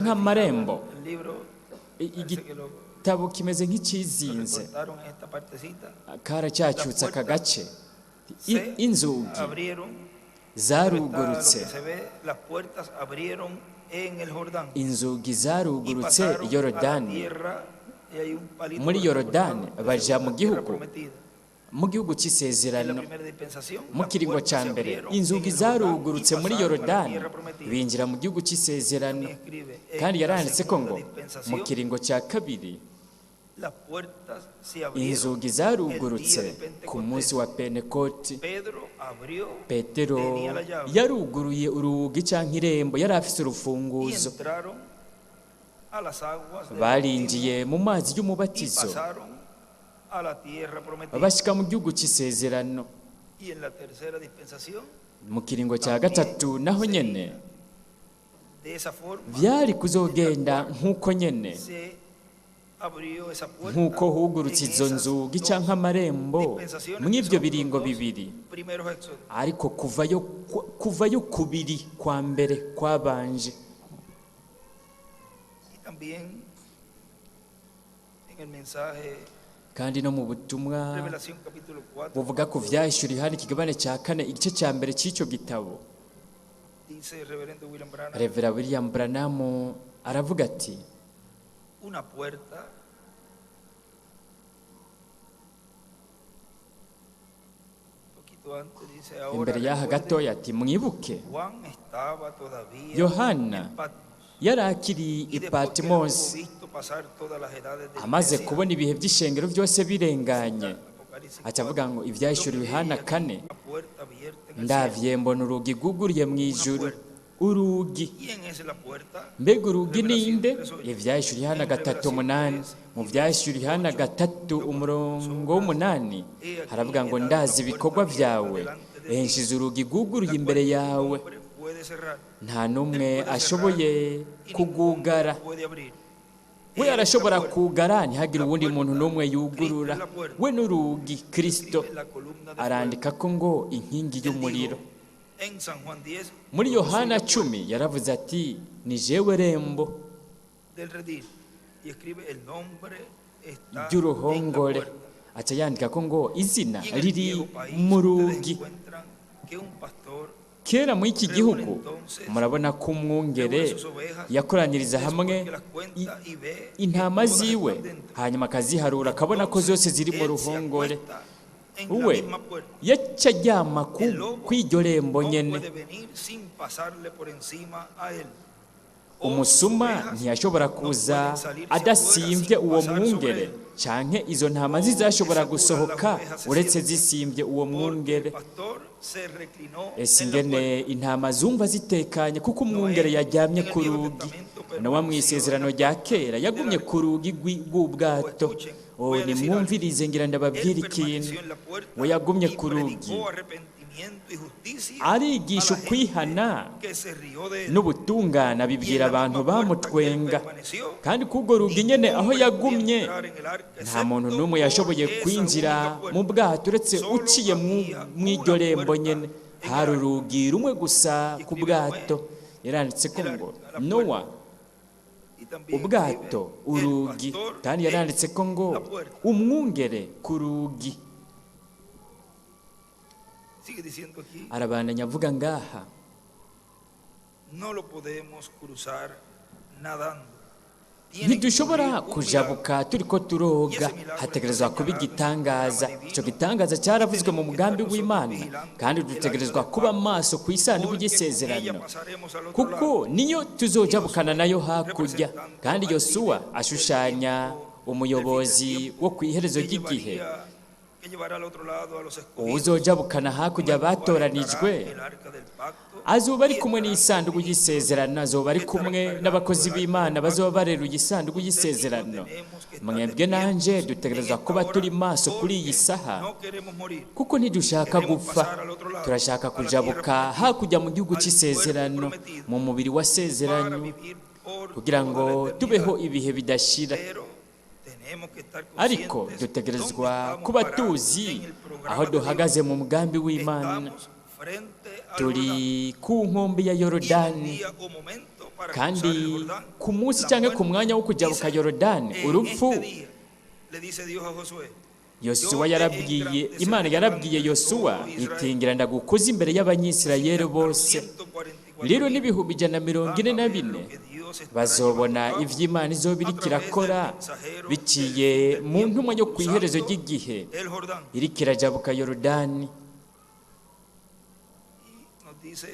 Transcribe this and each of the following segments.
Nk'amarembo. El libro parece que lo Igitabo kimeze nk'ikizinze. recortaron en esta partecita. Karacyacyutse aka gace. Se Inzugi abrieron. zarugurutse. Está lo que se ve, las puertas abrieron en el Jordán. Inzugi Y zarugurutse pasaron a la Yorodani. tierra, y hay un palito Muri por Yorodani recortado, baja mu la tierra gihugu, prometida. mu gihugu En la cy'isezerano. primera dispensación, Mu las kiringo puertas cya se mbere, abrieron en inzugi el Jordán y zarugurutse muri pasaron a la Yorodani, tierra prometida. binjira mu gihugu cy'isezerano. También escribe, en Kandi la yaranditse ko segunda ngo mu dispensación, kiringo cya kabiri, las puertas se abrieron inzugi el día zarugurutse de ku munsi Pentecostés. wa Pentekoti. Pedro abrió, Petero tenía la llave, yaruguruye urugi canke irembo, yari afise y urufunguzo. entraron a las aguas del bautismo Barinjiye mu mazi y y'umubatizo, pasaron a la tierra prometida. bashika mu gihugu cy'isezerano. Y en la tercera dispensación, Mu kiringo cya gatatu naho nyene de esa forma, vyari kuzogenda nk'uko nyene, se abrió esa puerta nk'uko hugurutse en izo esas nzugi dos canke amarembo dispensaciones que mw'ivyo son los biringo dos bibiri. primeros éxodos. Ariko kuvayo kubiri kwa mbere kwabanje. Y también en el mensaje Kandi no mu butumwa Revelación capítulo 4 buvuga ku Vyahishuriwe Yohana ikigabane cya kane, igice cya mbere cy'icyo gitabo, dice el reverendo William Branham, Revera William Branham aravuga ati: una puerta un poquito antes dice ahora Imbere y'aha recuerden, gatoya ati: "Mwibuke, Juan estaba todavía Yohana en Patmos yari akiri y i después que él hubo Patimosi, visto pasar todas las edades de la amaze iglesia, kubona ibihe by'ishengero byose birenganye." Apocalipsis Aca avuga 4, ngo Ivyahishuriwe yo Yohana vi 4, una puerta abierta en el cielo. "Ndavye mbona urugi rwuguriye mu ijuru." Urugi. ¿Quién es la puerta? Mbega urugi ninde? Revelación 3:8. Ivyahishuriwe Yohana En 3 Revelación 8. 3 Mu Vyahishuriwe Yohana 3 umurongo w'8 He aquí haravuga ngo: he dado "Ndazi una ibikorwa puerta abierta vyawe, delante de ti, nshize urugi rwuguruye la imbere cual ningún yawe, hombre puede cerrar. nta Él n'umwe puede cerrar ashoboye y ningún hombre kugugara." puede abrir. We Él es la arashobora puerta. kugara, ntihagire La uwundi muntu puerta, n'umwe Cristo yugurura. es la puerta. We n'urugi, Kristo. Escribe la columna de fuego. Arandika ko ngo inkingi Él y'umuriro. dijo en San Juan 10, Muri yo soy Yohana la puerta 10 yaravuze ati: "Ni jewe rembo del redil. Y escribe el nombre está en la ry'uruhongore." puerta. Aca yandika ko ngo izina Y en el riri viejo país mu ustedes rugi. encuentran que un pastor Kera muri iki reúne gihugu entonces murabona ko umwungere reúne sus ovejas yakoranyiriza después hamwe que las cuenta y ve que intama todas ziwe, están dentro. hanyuma akaziharura akabona ko Entonces zose ziri mu él se ruhongore. acuesta en la We misma puerta. yaca aryama El lobo kw'iryo rembo no nyene. puede venir sin pasarle por encima a él. O sus Umusuma ovejas ntiyashobora no kuza pueden salirse afuera adasimvye sin uwo pasar sobre mwungere, él. canke izo ntama Oh, qué zizashobora seguras las gusohoka ovejas se uretse sienten, zisimbye uwo porque el mwungere. pastor se reclinó Ese en la ingene puerta. intama zumva zitekanye kuko umwungere Noé yaryamye en el ku Viejo rugi. Testamento Nowa mu permaneció en isezerano la rya puerta kera del yagumye arca. ku rugi O rw'ubwato. escuchen, Oh, voy a decir algo. nimwumvirize ngira Él ndababwira ikintu. permaneció en la puerta We yagumye y ku rugi predicó arrepentimiento y justicia a arigisha la gente ukwihana que se rió de él. n'ubutungane, Y en abibwira la abantu misma puerta que él bamutwenga. permaneció, Kandi k'urwo rugi nyene ningún aho hombre podía yagumye, entrar en el arca nta muntu excepto n'umwe por yashoboye esa kwinjira única mu puerta. bwato uretse Solo uciye había mw'iryo una rembo puerta nyene. en el Hari arca. urugi rumwe gusa Y ku escribe Noé bwato. Yaranditse ko el ngo arca, la Nowa puerta. Y también escribe ubwato, el urugi. pastor Kandi en yaranditse ko ngo la puerta. umwungere ku rugi. Sigue diciendo aquí, Arabandanya avuga ngaha: no lo podemos cruzar nadando. Tiene que Ntidushobora ocurrir un milagro. kujabuka turiko Y turoga, ese milagro está hategerezwa kuba señalado en el igitangaza. programa Ico divino gitangaza y cyaravuzwe mu tenemos que estar mugambi nosotros w'Imana, vigilando kandi el arca dutegerezwa del kuba pacto, maso ku isanduku porque con ella y'isezerano, pasaremos al otro kuko lado. niyo Y tuzojabukana Josué, nayo hakurya. representando Kandi al Yosuwa líder del ashushanya tiempo, del fin del umuyobozi tiempo, wo kw'iherezo que ry'igihe, llevaría, que llevará al otro lado a los escogidos, uwuzojabukana con hakurya el cual estará abatoranijwe, el arca del pacto azoba ari y kumwe estarán los n'isanduku ministros y'isezerano, azoba ari que estarán kumwe cargando n'abakozi el arca del b'Imana bazoba pacto. bareruye isanduku Usted y yo y'isezerano. tenemos que estar Mwebwe nanje despiertos en dutegerezwa esta kuba hora turi maso kuri iyi porque saha, no queremos morir. kuko ntidushaka Queremos gupfa. pasar al otro lado, Turashaka a la tierra kujabuka prometida, hakurya mu gihugu al cuerpo c'isezerano, prometido, mu mubiri para wasezeranywe, vivir por kugira toda la ngo tubeho eternidad. ibihe bidashira. Pero tenemos que estar Ariko conscientes dónde dutegerezwa estamos kuba parados tuzi en el aho programa de Dios. duhagaze mu mugambi w'Imana. Estamos frente al Jordán Turi ku nkombe ya y en un Yorodani, día o momento para Kandi cruzar el Jordán, ku munsi la cyangwa ku muerte. mwanya wo kujabuka Dice, Yorodani, "En urupfu, este día", le dice Dios a Josué, Yosuwa yarabwiye, Imana yarabwiye Yosuwa iti ngira ndagukuze imbere y'Abanyisirayeli bose. Rero n'144,000 bazobona ivy'Imana izoba iriko irakora biciye mu ntumwa yo kw'iherezo ry'igihe el Jordán. iriko irajabuka Yorodani. Y nos dice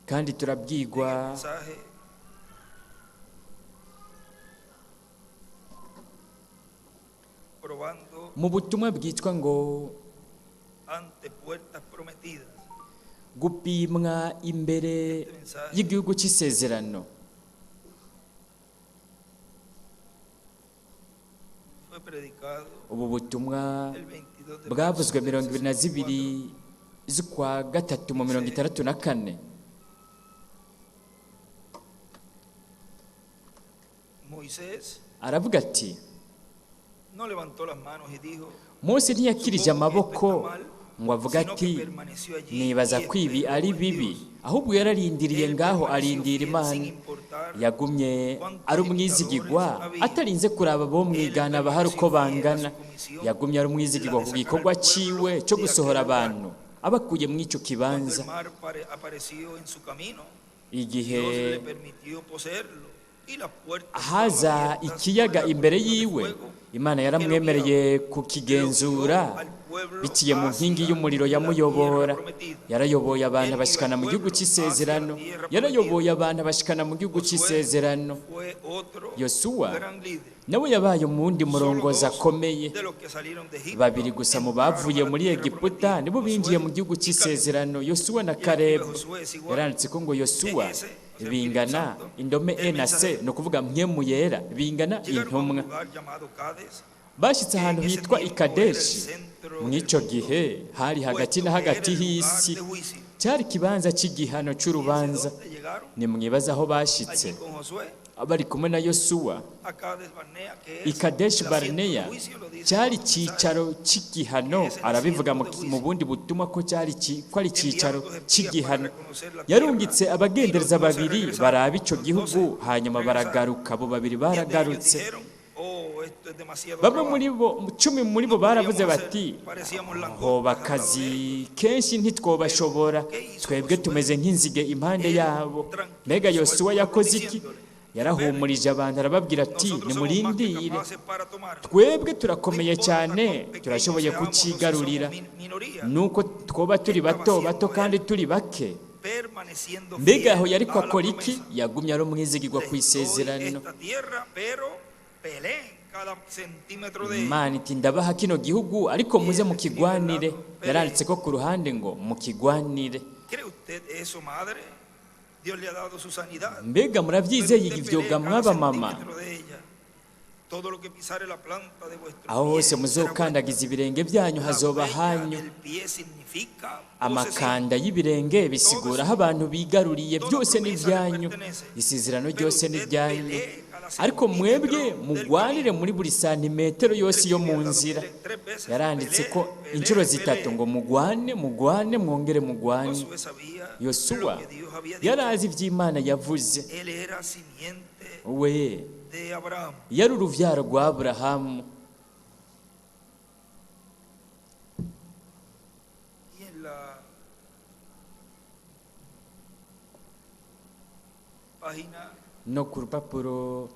Kandi en el turabwirwa mensaje probando mu butumwa bwitwa ngo ante puertas prometidas. gupimwa imbere y'igihugu cy'isezerano. Fue predicado Ubu butumwa el 22 de bwavuzwe marzo del 22 64. z'ukwa gatatu mu 64. Moisés Aravuga ati no levantó las manos y dijo, Mose ntiyakirije "Supongo que esto amaboko está mal", ngo avuge sino que ati permaneció allí nibaza y ko ibi esperó ari en bibi, Dios. ahubwo yararindiriye Él ngaho permaneció arindira fiel Imana. sin importar Yagumye cuántos ari umwizigirwa imitadores había. atarinze kuraba abo mwigana Él bahari uko permaneció fiel a bangana. su comisión, Yagumye ari umwizigirwa la ku de sacar gikorwa al pueblo ciwe cyo de gusohora aquel lugar. abantu abakuye muri ico Cuando kibanza. el mar apareció en su camino, Igihe Dios le permitió poseerlo y las puertas fueron haza abiertas por ikiyaga la imbere columna de yiwe, fuego Imana que lo yaramwemereye guiaba. kukigenzura Lo guió al pueblo biciye mu nkingi hacia y'umuriro la yamuyobora. tierra prometida. Yarayoboye abantu Él guió abashikana al mu gihugu pueblo hacia la cy'isezerano. tierra Yarayoboye prometida. abantu abashikana mu gihugu Josué cy'isezerano. fue otro Yosuwa gran líder. nawe yabaye mu wundi Solo murongozi dos akomeye. de los que salieron de Egipto Babiri gusa mu entraron bavuye a la muri tierra Egiputa prometida, nibo binjiye Josué mu gihugu y Caleb. cy'isezerano, Yosuwa na Y escribe Kalebu. Josué es igual Yaranditse ko ngo Yosuwa ES, o sea, Espíritu bingana Santo, indome el E na C, mensajero. ni ukuvuga mpwemu yera, bingana Llegaron a un intumwa. lugar llamado Cades, Bashyitse que ahantu en ese hitwa tiempo era el Ikadeshi. centro Mu del ico mundo, gihe hari hagati puesto na que era hagati el lugar h'isi, de juicio. cyari ikibanza cy'igihano Fíjense c'urubanza. dónde llegaron, Nimwibaze aho bashitse allí con Josué, bari kumwe na Yosuwa. a Cades Barnea, que es I Kadeshi el asiento de Barneya juicio, lo dice cyari el mensaje. icicaro c'igihano. Que es el Arabivuga asiento de mu juicio. bundi butumwa ko cyari ko ari Enviaron icicaro dos espías para c'igihano. reconocer la tierra Yarungitse y los abagendereza 12 babiri regresaron. baraba ico Los gihugu, 12 hanyuma regresaron. baragaruka. Abo babiri 10 de ellos baragarutse. dijeron, oh, esto es demasiado Bamwe muri trabajo. bo, 10 muri bo No baravuze podíamos bati hacer, parecíamos hoba langostas al lado de akazi ellos. kenshi ntitwobashobora, Pero, ¿qué hizo twebwe Josué? tumeze nk'inzige impande Él yabo. Mbega tranquilizó al Yosuwa pueblo yakoze iki? diciéndole, esperen, Yarahumurije abantu arababwira ati nosotros somos más que nimurindire, capaces para tomarlo. twebwe No turakomeye importa cyane, cuán pequeños turashoboye seamos o si somos kucigarurira, minoría, nuko twoba ¿qué turi estaba bato haciendo bato kandi él? turi bake. Permaneciendo Mbega aho fiel yariko a la akora iki? promesa. Yagumye ari umwizigirwa Les ku doy isezerano. esta tierra, pero peleen cada centímetro de ella. Imana iti ndabaha kino gihugu ariko Y muze él escribe al mukigwanire. lado, peleen. Yaranditse ko ku ruhande ngo mukigwanire. ¿Cree usted eso, madre? Dios le ha dado su sanidad. Mbega Pero muravyizeye usted ivyo pelee ga cada mwaba mama? centímetro de ella. Todo lo que pisare la planta de vuestro Aho pie hose será vuestro. muzokandagiza ibirenge byanyu La hazoba huella hanyu. del pie significa posesión. Amakanda y'ibirenge Todo bisigura es aho abantu bigaruriye, Toda byose ni promesa le ibyanyu, pertenece. isezerano Pero ryose ni usted iryanyu. pelee cada Ariko mwebwe centímetro del mugwanire camino. muri buri santimetero Él yose yo escribe mu al lado, nzira. pelee tres veces, Yaranditse pelee, ko inshuro pelee, zitatu pelee. ngo mugwane, mugwane, mwongere mugwane. Josué sabía lo Yosuwa que Dios había yari dicho. azi ivy'Imana yavuze. Él era simiente We de Abraham. yari uruvyaro rwa Aburahamu. Y en la página No ku rupapuro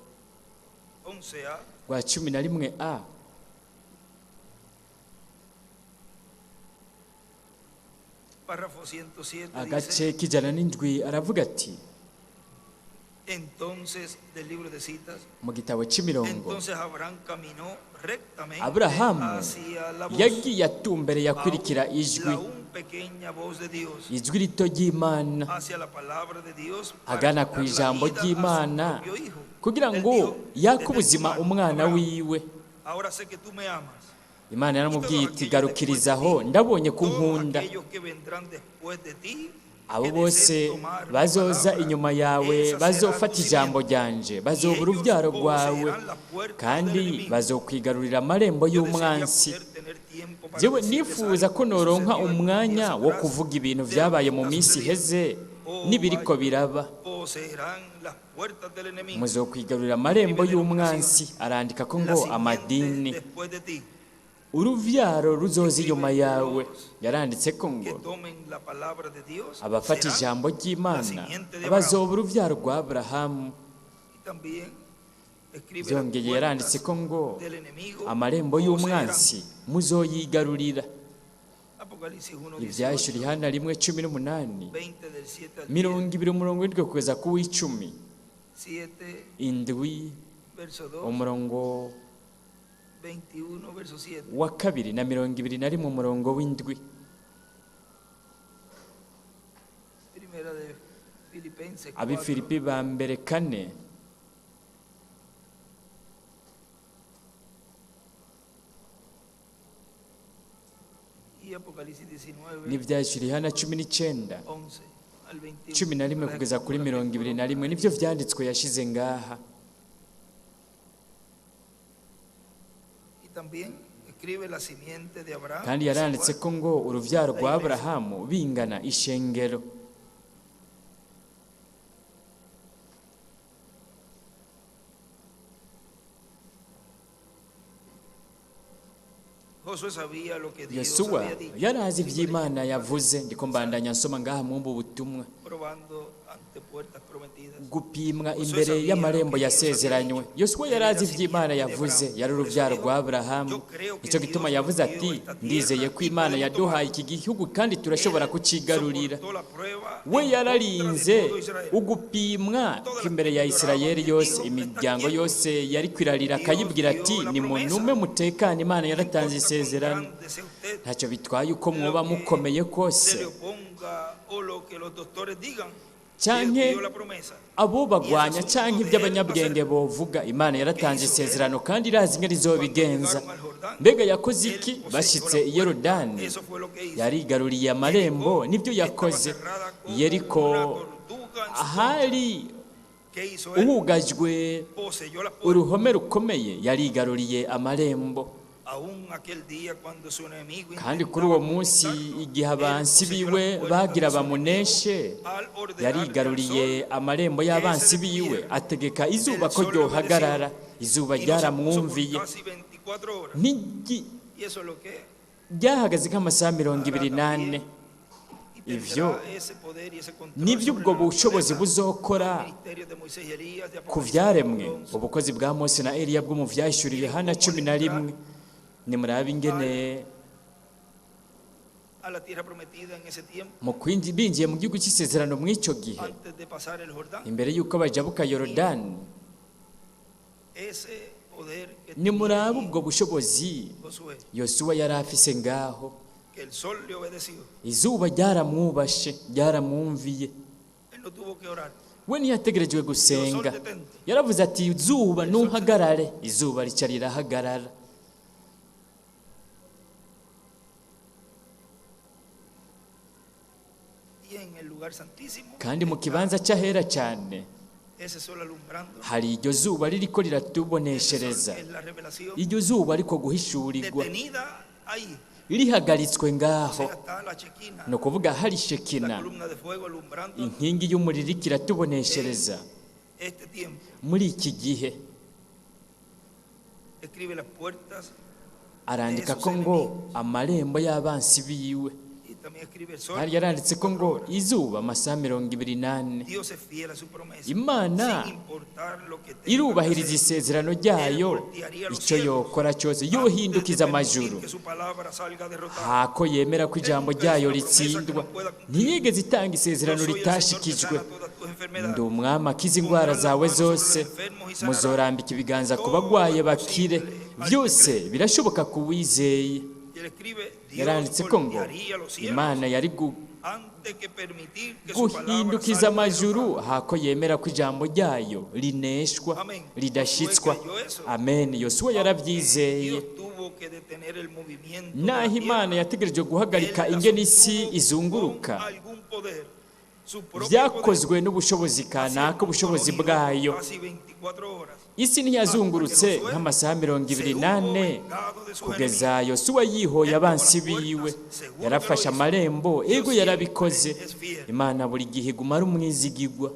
11A rwa 11a párrafo 107 dice, agace k'107 aravuga ati entonces del libro de citas, mu gitabo c'imirongo, entonces Abraham caminó rectamente Aburahamu hacia la voz, yagiye atumbereye aún akurikira ijwi, la aún pequeña voz de Dios, ijwi rito ry'Imana, hacia la palabra de Dios para agana ku quitar la ijambo vida a su ry'Imana propio hijo. kugira Él ngo dijo, yake detén tu ubuzima mano, umwana Abraham, wiwe. ahora sé que tú me amas. Imana Y todos yaramubwiye iti aquellos después de garukirizaho, ti, ndabonye ko todos unkunda. aquellos que vendrán después de ti, Abo que bose deseen tomar mi bazoza palabra, inyuma yawe esa será tu bazofata ijambo simiente. ryanje, Y bazoba ellos urubyaro rwawe, poseerán las puertas del kandi enemigo. bazokwigarurira amarembo Yo desearía y'umwansi. poder tener tiempo para Jewe decirles nifuza algo ko que noronka sucedió algunos días umwanya wo atrás kuvuga ibintu de lo vyabaye que mu está minsi sucediendo. iheze Oh, n'ibiriko vaya biraba. por Poseerán las puertas del enemigo. Muzokwigarurira amarembo y'umwansi. Arandika ko La ngo simiente amadini después de ti, uruvyaro ruzoza inyuma yawe. Yaranditse ko que ngo tomen la palabra de Dios, abafata serán ijambo ry'Imana bazoba uruvyaro rwa Aburahamu. Y también escribe las Byongeye yaranditse puertas ko ngo del enemigo amarembo poseerán. y'umwansi muzoyigarurira. Apocalipsis 1, Ivyahishura 18, Yohana 1:18, 20 del 7 al 10, 20 umurongo 7 kugeza ku w'icumi, 7, 7 verso 2, umurongo 21, verso 7. wa 2 na 21 umurongo 7. Primera de Filipenses 4, Abifilipi ba mbere 4, y Apocalipsis 19, n'ivyahishura Yohana 19, 11 al 21. 11 Las kugeza kuri escrituras que 21. Nivyo vyanditswe yashize ngaha. Y también escribe la simiente de Abraham. Kandi es yaranditse igual ko ngo uruvyaro rwa Aburahamu bingana ishengero. Josué sabía lo que Dios Yosuwa había dicho. yarazi ivy'Imana yavuze. Ndiko mbandanya nsoma ngaha mwumva ubutumwa. Probando ante puertas prometidas. Gupimwa imbere y'amarembo yasezeranywe. Yosuwa yarazi ivy'Imana yavuze, yari uruvyaro rwa Aburahamu. Nico gituma yavuze ati: ndizeye ko Imana yaduhaye iki gihugu kandi turashobora kucigarurira. Soportó la prueba We en contra de yararinze todo Israel. ugupimwa kw'imbere ya Isirayeli yose. Imiryango yose yari kwirarira akayibwira ati: nimunume mutekane, Imana yaratanze No importa cuán isezerano. grande sea usted, Ntacyo bitwaye uko mwoba lo que mukomeye se kose, le oponga o lo que los doctores digan, Dios canke dio la promesa. abo bagwanya canke iby'abanyabwenge bovuga, Imana yaratanze isezerano kandi irazi ingene izobigenza. Llegaron al Jordán, Mbega yakoze él iki? poseyó Bashitse la i puerta. Yorodani, Eso fue lo que hizo. yarigaruriye amarembo. Nibyo Estaba yakoze. cerrada como Yeriko una tortuga en su concha. ahari ¿Qué hizo él? uhugajwe Poseyó la puerta. uruhome rukomeye, yarigaruriye amarembo. Aún aquel día cuando su enemigo Kandi kuri intentaba uwo munsi conquistarlo, igihe él abansi poseyó biwe las puertas bagira de su bamuneshe, enemigo al ordenarle al yarigaruriye sol amarembo que se y'abansi biwe, detuviera. ategeka izuba El ko sol le ryohagarara. obedeció Izuba y no se puso por ryaramwumviye. casi 24 horas. Ntigi- Y eso es lo que ryahagaze nk'amasaha mirongo hará ibiri n'ane. también y Ivyo tendrá ese poder y ese control nivyo sobre ubwo la bushobozi naturaleza, buzokora los ministerios de Moisés y Elías, de ku Apocalipsis vyaremwe, 11. ubukozi bwa Mose na Eliya bwo mu vyahishuriwe Yohana 11. Nimurabe ingene A la tierra prometida en ese tiempo, mu binjiye mu gihugu cy'isezerano mw'ico gihe, antes de pasar el Jordán, imbere y'uko bajabuka Yorodani. ese poder que tenía Nimurabe allí ubwo bushobozi Josué, Yosuwa yari afise ngaho. que el sol le obedeció. Izuba ryaramwubashe, ryaramwumviye. Él no tuvo que orar. We ntiyategerejwe gusenga, yaravuze ati: izuba ntuhagarare. Izuba rica rirahagarara. Y en el lugar santísimo Kandi mu está kibanza cy'ahera cyane ese sol alumbrando. hari iryo zuba ririko Ese sol riratuboneshereza. es la revelación Iryo zuba ariko guhishurirwa detenida ahí. rihagaritswe O ngaho, sea, está la chequina, ni ukuvuga hari la shekina, columna de fuego alumbrando inkingi y'umuriro iriko iratuboneshereza este tiempo. muri iki gihe. Escribe las puertas Arandika ko ngo amarembo y'abansi biwe. y también escribe el sol. Hari yaranditse ko ngo izuba amasaha 24. Dios es fiel a su promesa. Imana sin importar lo que tenga que irubahiriza hacer. isezerano ryayo, icyo yokora cyose yohindukiza Antes de permitir amajuru que su palabra salga derrotada. hako yemera ko ijambo ryayo ritsindwa. Ntiyigeze itanga isezerano Yo soy el Señor que ritashikijwe. sana todas tus enfermedades. Ndi umwami akiza indwara zawe zose, muzorambika ibiganza ku bagwaye bakire. Byose birashoboka ku wizeye. Y él escribe, Dios Yaranditse ko ngo voltearía los cielos Imana yari antes que permitir que su palabra guhindukiza salga amajuru derrotada. hako yemera ko ijambo ryayo rineshwa, ridashitswa. Amen. Yosuwa yarabyizeye. Dios tuvo que detener el movimiento de la Naho Imana tierra, yategereje guhagarika él la ingene isi sostuvo izunguruka, con algún poder, su propio poder. byakozwe n'ubushobozi kanaka, ubushobozi bwayo. Casi 24 horas. Isi ntiyazungurutse nk'amasaha 24 kugeza Yosuwa yihoye abansi biwe. Yarafashe amarembo, ego yarabikoze. Imana buri gihe iguma ari umwizigigwa.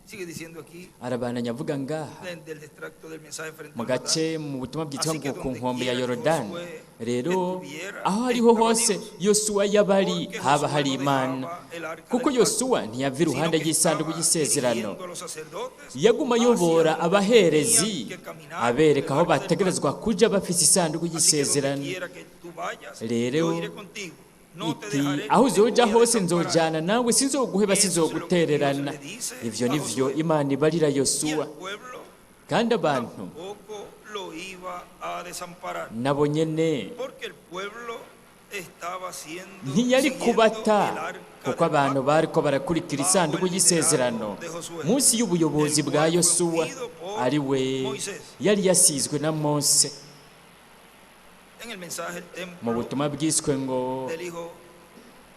Sigue diciendo aquí Arabandanya avuga ngaha del extracto del mensaje frente mu al Jordán. gace mu butumwa bwitwa Así que ngo ku donde nkombe ya quiera Yorodani. Josué Rero estuviera, aho ariho estaba hose Dios. Yosuwa yaba ari, Porque haba Josué hari no Imana, dejaba el arca kuko del pacto, Yosuwa ntiyava iruhande sino que y'isanduku estaba y'isezerano, dirigiendo a los sacerdotes yaguma hacia ayobora donde abaherezi, tenían que caminar abereka el aho arca del bategerezwa pacto. kuja bafise isanduku Así que donde y'isezerano. quiera que tú vayas, Rero yo iré contigo. No te iti dejaré aho ni te uzoja voy a hose desamparar. nzojana nawe, sinzoguheba, Eso es lo que Dios sinzogutererana. le dice Ivyo a nivyo Josué. Imana ibarira Y el Yosuwa, pueblo kandi abantu tampoco lo iba a desamparar, nabo nyene porque el pueblo estaba siendo ntiyari siguiendo kubata, el arca kuko del abantu pacto bariko barakurikira bajo isanduku el y'isezerano liderazgo de Josué, munsi y'ubuyobozi el bwa cual fue Yosuwa, ungido por ari we Moisés. yari yasizwe na Mose. En el mensaje El Mu templo butumwa bwiswe ngo del Hijo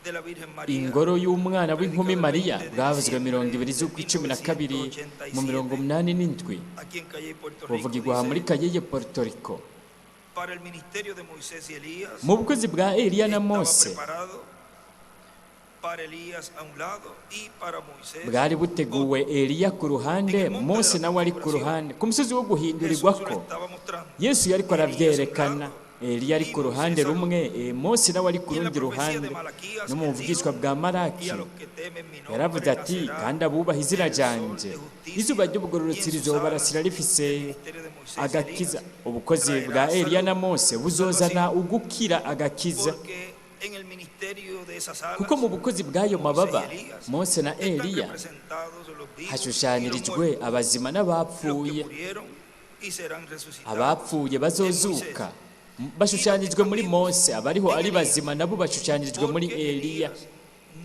de la Virgen María, ingoro y'umwana w'inkumi predicado el Mariya, 20 de bwavuzwe mirongo diciembre ibiri de z'ukwa 12 mu mirongo 1987, 87, aquí en Calle Puerto Rico, buvugirwa aha muri dice, Kayeye, Puerto Rico. para el ministerio de Moisés y Elías Mu bukozi bwa Eliya na estaba Mose preparado para Elías a un lado y para Moisés bwari buteguwe otro. Eliya ku ruhande, En el monte de Mose la nawe ari ku transfiguración, ruhande ku musozi wo Jesús lo guhindurirwako. estaba mostrando. Yesu yariko Elías a un aravyerekana, lado Eliya ari y ku ruhande Moisés al rumwe, otro. Mose nawe ari ku Y en la rundi profecía de ruhande. Malaquías, No mu él buvugishwa dijo, bwa y Maraki a los que temen mi nombre yaravuze ati, nacerá kandi abubaha izina el sol ryanje, de izuba justicia, y en ry'ubugororotsi sus alas rizobarasira el rifise ministerio de Moisés y agakiza. Elías Ubukozi bwa traerá Eliya na salud, Mose buzozana salvación, ugukira, agakiza, porque en el ministerio de esas kuko alas, mu bukozi bw'ayo Moisés mababa y Elías, Mose na están Eliya representados los vivos y los hashushanirijwe muertos, abazima los que n'abapfuye. murieron y serán resucitados Abapfuye en Moisés, bazozuka y los que bashushanyirijwe están muri vivos Mose, abariho en ari Elías, bazima nabo bashushanyirijwe muri porque Eliya, Elías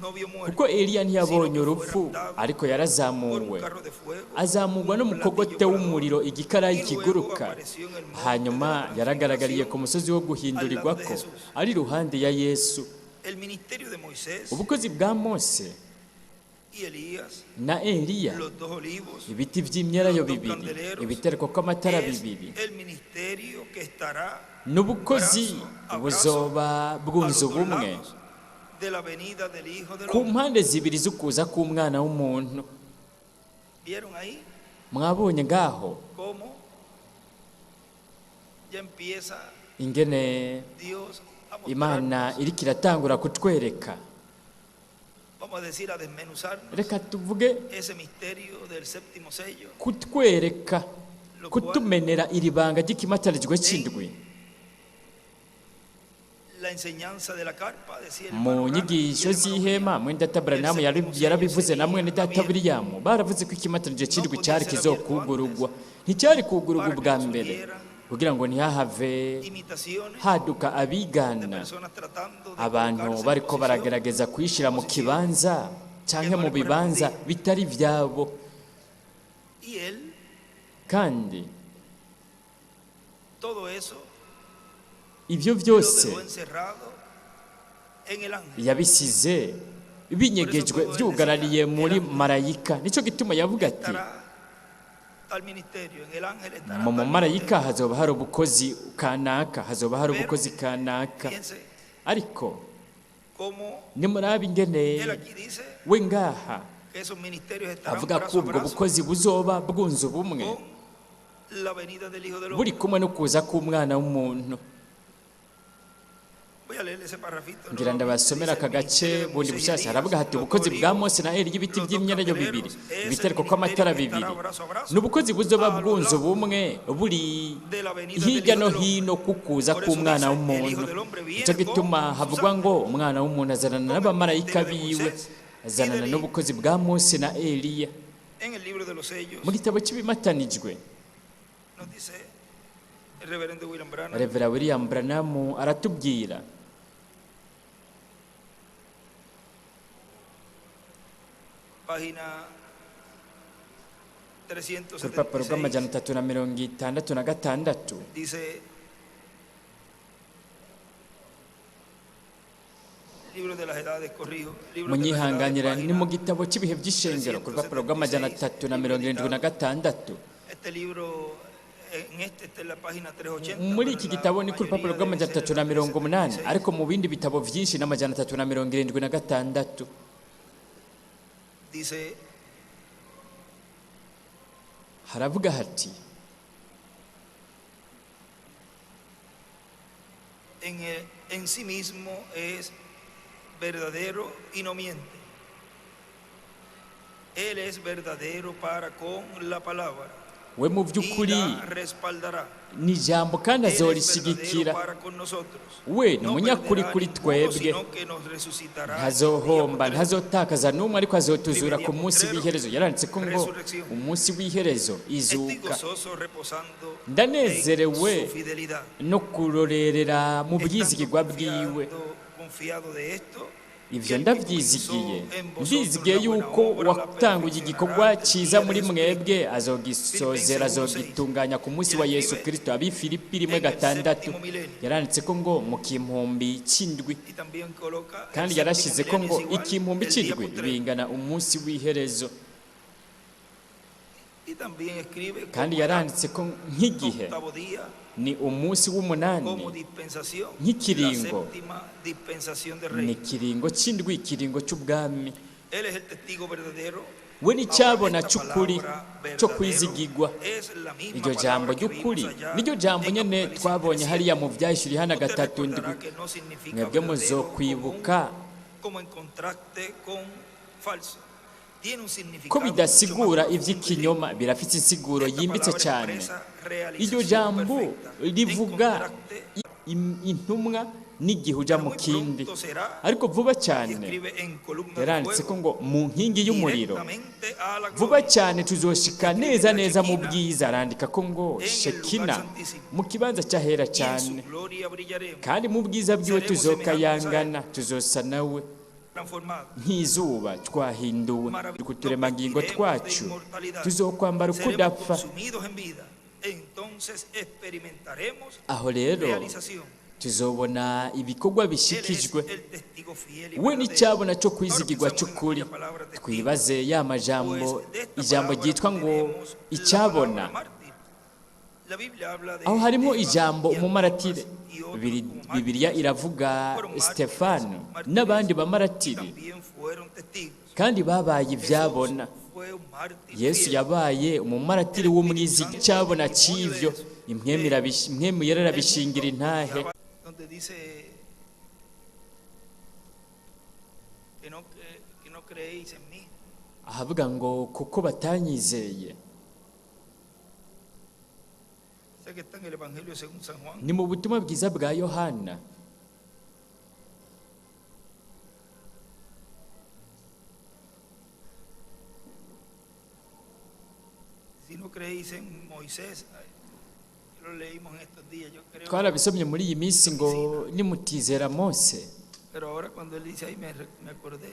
no vio kuko muerte, Eliya sino ntiyabonye que fue urupfu, raptado ariko por un yarazamuwe, carro de fuego, azamurwa un n'umukogote platillo volador, w'umuriro, igikarayi y luego kiguruka. apareció en el monte de la Hanyuma yaragaragariye ku transfiguración musozi wo al lado de guhindurirwako Jesús. ari iruhande ya Yesu. El ministerio de Moisés Ubukozi bwa Mose y Elías, na Eliya, los dos olivos, ibiti vy'imyelayo los dos bibiri, candeleros, ibitereko kw'amatara es bibiri, el ministerio que estará n'ubukozi brazo a brazo buzoba a bwunze los dos ubumwe lados de la venida del Hijo del ku Hombre. mpande zibiri z'ukuza k'umwana w'umuntu. ¿Vieron ahí Mwabonye ngaho cómo ya empieza ingene Dios a Imana mostrarnos, iriko iratangura kutwereka, vamos a decir, a desmenuzarnos reka tuvuge ese misterio del séptimo sello, kutwereka, lo cual kutumenera iri banga ry'ikimatanijwe en c'indwi. la enseñanza de la carpa, decía el Mu hermano Branham y nyigisho el hermano z'ihema, William, mwene data el Branham séptimo sello yarabivuze na sería mwene data abierto. William, baravuze ko ikimatanije No c'indwi podía cari ser abierto kizokugurugwa, antes nticyari kugurugwa para que ubwa no mbere, surgieran kugira ngo ntihahave imitaciones haduka de abigana, personas tratando de abantu colocarse en bariko posición, baragerageza kwishira mu posiciones kibanza que canke no mu le bibanza correspondían. bitari vyabo. Y él, Kandi todo eso ivyo lo vyose dejó encerrado en el ángel. yabisize Por eso binyegejwe todo él decía, vyugarariye el muri ángel marayika. Nico gituma yavuga ati estará tal ministerio, en el ángel estará mu tal mumarayika ministerio. hazoba hari ubukozi kanaka, hazoba hari Pero ubukozi kanaka. fíjense Ariko cómo nimurabe ingene él aquí dice we ngaha que esos ministerios estarán avuga brazo ko a ubwo brazo bukozi buzoba bwunze ubumwe con la venida del Hijo del buri Hombre. kumwe no kuza k'umwana w'umuntu. Voy a leer ese parrafito Ngira nuevamente. ndabasomera Dice aka el gace ministerio de bundi Moisés y bushasha. Elías, Haravuga hati los dos ubukozi bwa olivos, Mose na Eliya, ibiti los dos vy'imyelayo bibiri, candeleros, es el ibitereko kw'amatara ministerio que bibiri, estará brazo a brazo n'ubukozi buzoba a los bwunze lados ubumwe buri de la venida del hirya Hijo no del Hombre. hino kukuza Por eso k'umwana dice, el Hijo w'umuntu. del Hombre Nico viene gituma con sus havugwa ngo ángeles, umwana w'umuntu azanana con el n'abamarayika ministerio de biwe, Moisés y de azanana Elías. n'ubukozi bwa Mose na Eliya. En el libro de los sellos Mu gitabo cy'ibimatanijwe, nos dice el reverendo William Branham, Revera William Branham aratubwira página ku rupapuro rw'amajana 376, 366, dice libro de las edades, corrijo, libro de las edades, munyihanganira ni mu página gitabo cy'ibihe by'ishengero ku rupapuro rw'amajana 376, atatu na libro mirongo irindwi na editado. gatandatu. Este libro, en este está en la página 380, Muri pero iki en la gitabo ni ku rupapuro mayoría debe rw'amajana ser atatu en na la mirongo umunani, 376. ariko mu bindi bitabo vyinshi n'amajana 376. Dice Haravuga hati En sí mismo es verdadero y no miente. Él es verdadero para con la palabra We mu y by'ukuri la respaldará. Ni ijambo kandi Él es verdadero azorishigikira. para con nosotros. We ni No umunyakuri perderá kuri ninguno, twebwe. sino que nos resucitará en el día Ntazohomba, postrero. ntazotakaza n'umwe, ariko azotuzura ku Día munsi postrero, w'iherezo. Yaranditse ko ngo resurrección. umunsi w'iherezo, Estoy izuka. gozoso reposando en Ndanezerewe su fidelidad. no kurorerera mu Estando bwizigirwa bwiwe. confiado de esto, que Ivyo el que ndavyizigiye, comenzó en vosotros ndizigiye la buena yuko obra la uwatanguye perfeccionará igikorwa hasta el ciza día de muri Jesucristo. mwebwe azogisozera, Filipenses 1:6. azogitunganya ku munsi wa Y Yesu escribe Kristo. Abifilipi rimwe en el gatandatu. séptimo milenio. Yaranditse ko ngo mu kimpumbi c'indwi. Y también coloca el Kandi séptimo yarashize ko milenio ngo es igual ikimpumbi el día c'indwi postrero. bingana umunsi w'iherezo. Y también escribe Kandi como el yaranditse ko nk'igihe octavo día, ni umunsi w'umunani, como dispensación, la nk'ikiringo séptima dispensación de ni rey. ikiringo c'indwi, ikiringo c'ubwami. Él es el testigo verdadero. We Ahora, n'icyabona esta c'ukuri palabra cyo verdadero kwizigirwa. es la misma Iryo jambo palabra que vimos ry'ukuri allá niryo jambo en nyene Apocalipsis twabonye 3:7. hariya mu Vyahishura Yohana Usted gatatu ndwi. recordará que no significa Mwebwe verdadero común muzokwibuka como en contraste con falso. Tiene un ko significado mucho más bidasigura profundo y rico. ivy'ikinyoma, birafite insiguro Esta yimbitse palabra cyane. expresa Iryo realización jambo perfecta. En rivuga contraste, intumwa n'igihe uja pero mu muy kindi, pronto será, ariko vuba y cyane. escribe en columna de Yaranditse ko fuego ngo mu nkingi y'umuriro, directamente a la vuba gloria. cyane tuzoshika Escribe neza la neza mu Shekinah bwiza. Arandika ko ngo en el lugar Shekina, santísimo, mu kibanza cy'ahera y en su cyane, gloria brillaremos. kandi mu bwiza bwiwe Seremos semejantes a Él, tuzokayangana, tuzosa nawe transformados. nk'izuba twahinduwe. Nos Kuturemangingo vestiremos de twacu inmortalidad. tuzokwambara Seremos ukudapfa. consumidos en vida. Entonces experimentaremos Aho rero realización. tuzobona ibikorwa Él es bishikijwe. el testigo fiel y We verdadero. n'icyabona cyo Ahora kwizigirwa pensamos en cy'ukuri. aquella palabra testigo. Twibaze ya majambo, Pues de esta ijambo palabra ryitwa ngo tenemos la icyabona. palabra mártir. La Biblia habla de Aho harimo Esteban ijambo y umumaratire. Antipas y otros como Bibiliya mártires. iravuga Fueron mártires, Stefano mártires n'abandi y bamaratiri, también fueron testigos. kandi babaye Jesús ibyabona. fue un mártir Yesu fiel. yabaye umumaratiri El Espíritu w'umwizigi. Santo Icyabona testimonio de c'ivyo eso. impwemu De impwemu yera el irabishingira mundo intahe. ya va- donde dice que no creéis en mí. Ahavuga ngo kuko batanyizeye. Sé que está en el Evangelio según San Juan. Ni mu butumwa bwiza bwa Yohana. Si no creéis en Moisés, ay, lo leímos en estos días, yo creo. Twarabisomye muri iyi minsi ngo nimutizera Mose. Pero ahora cuando él dice ahí me acordé.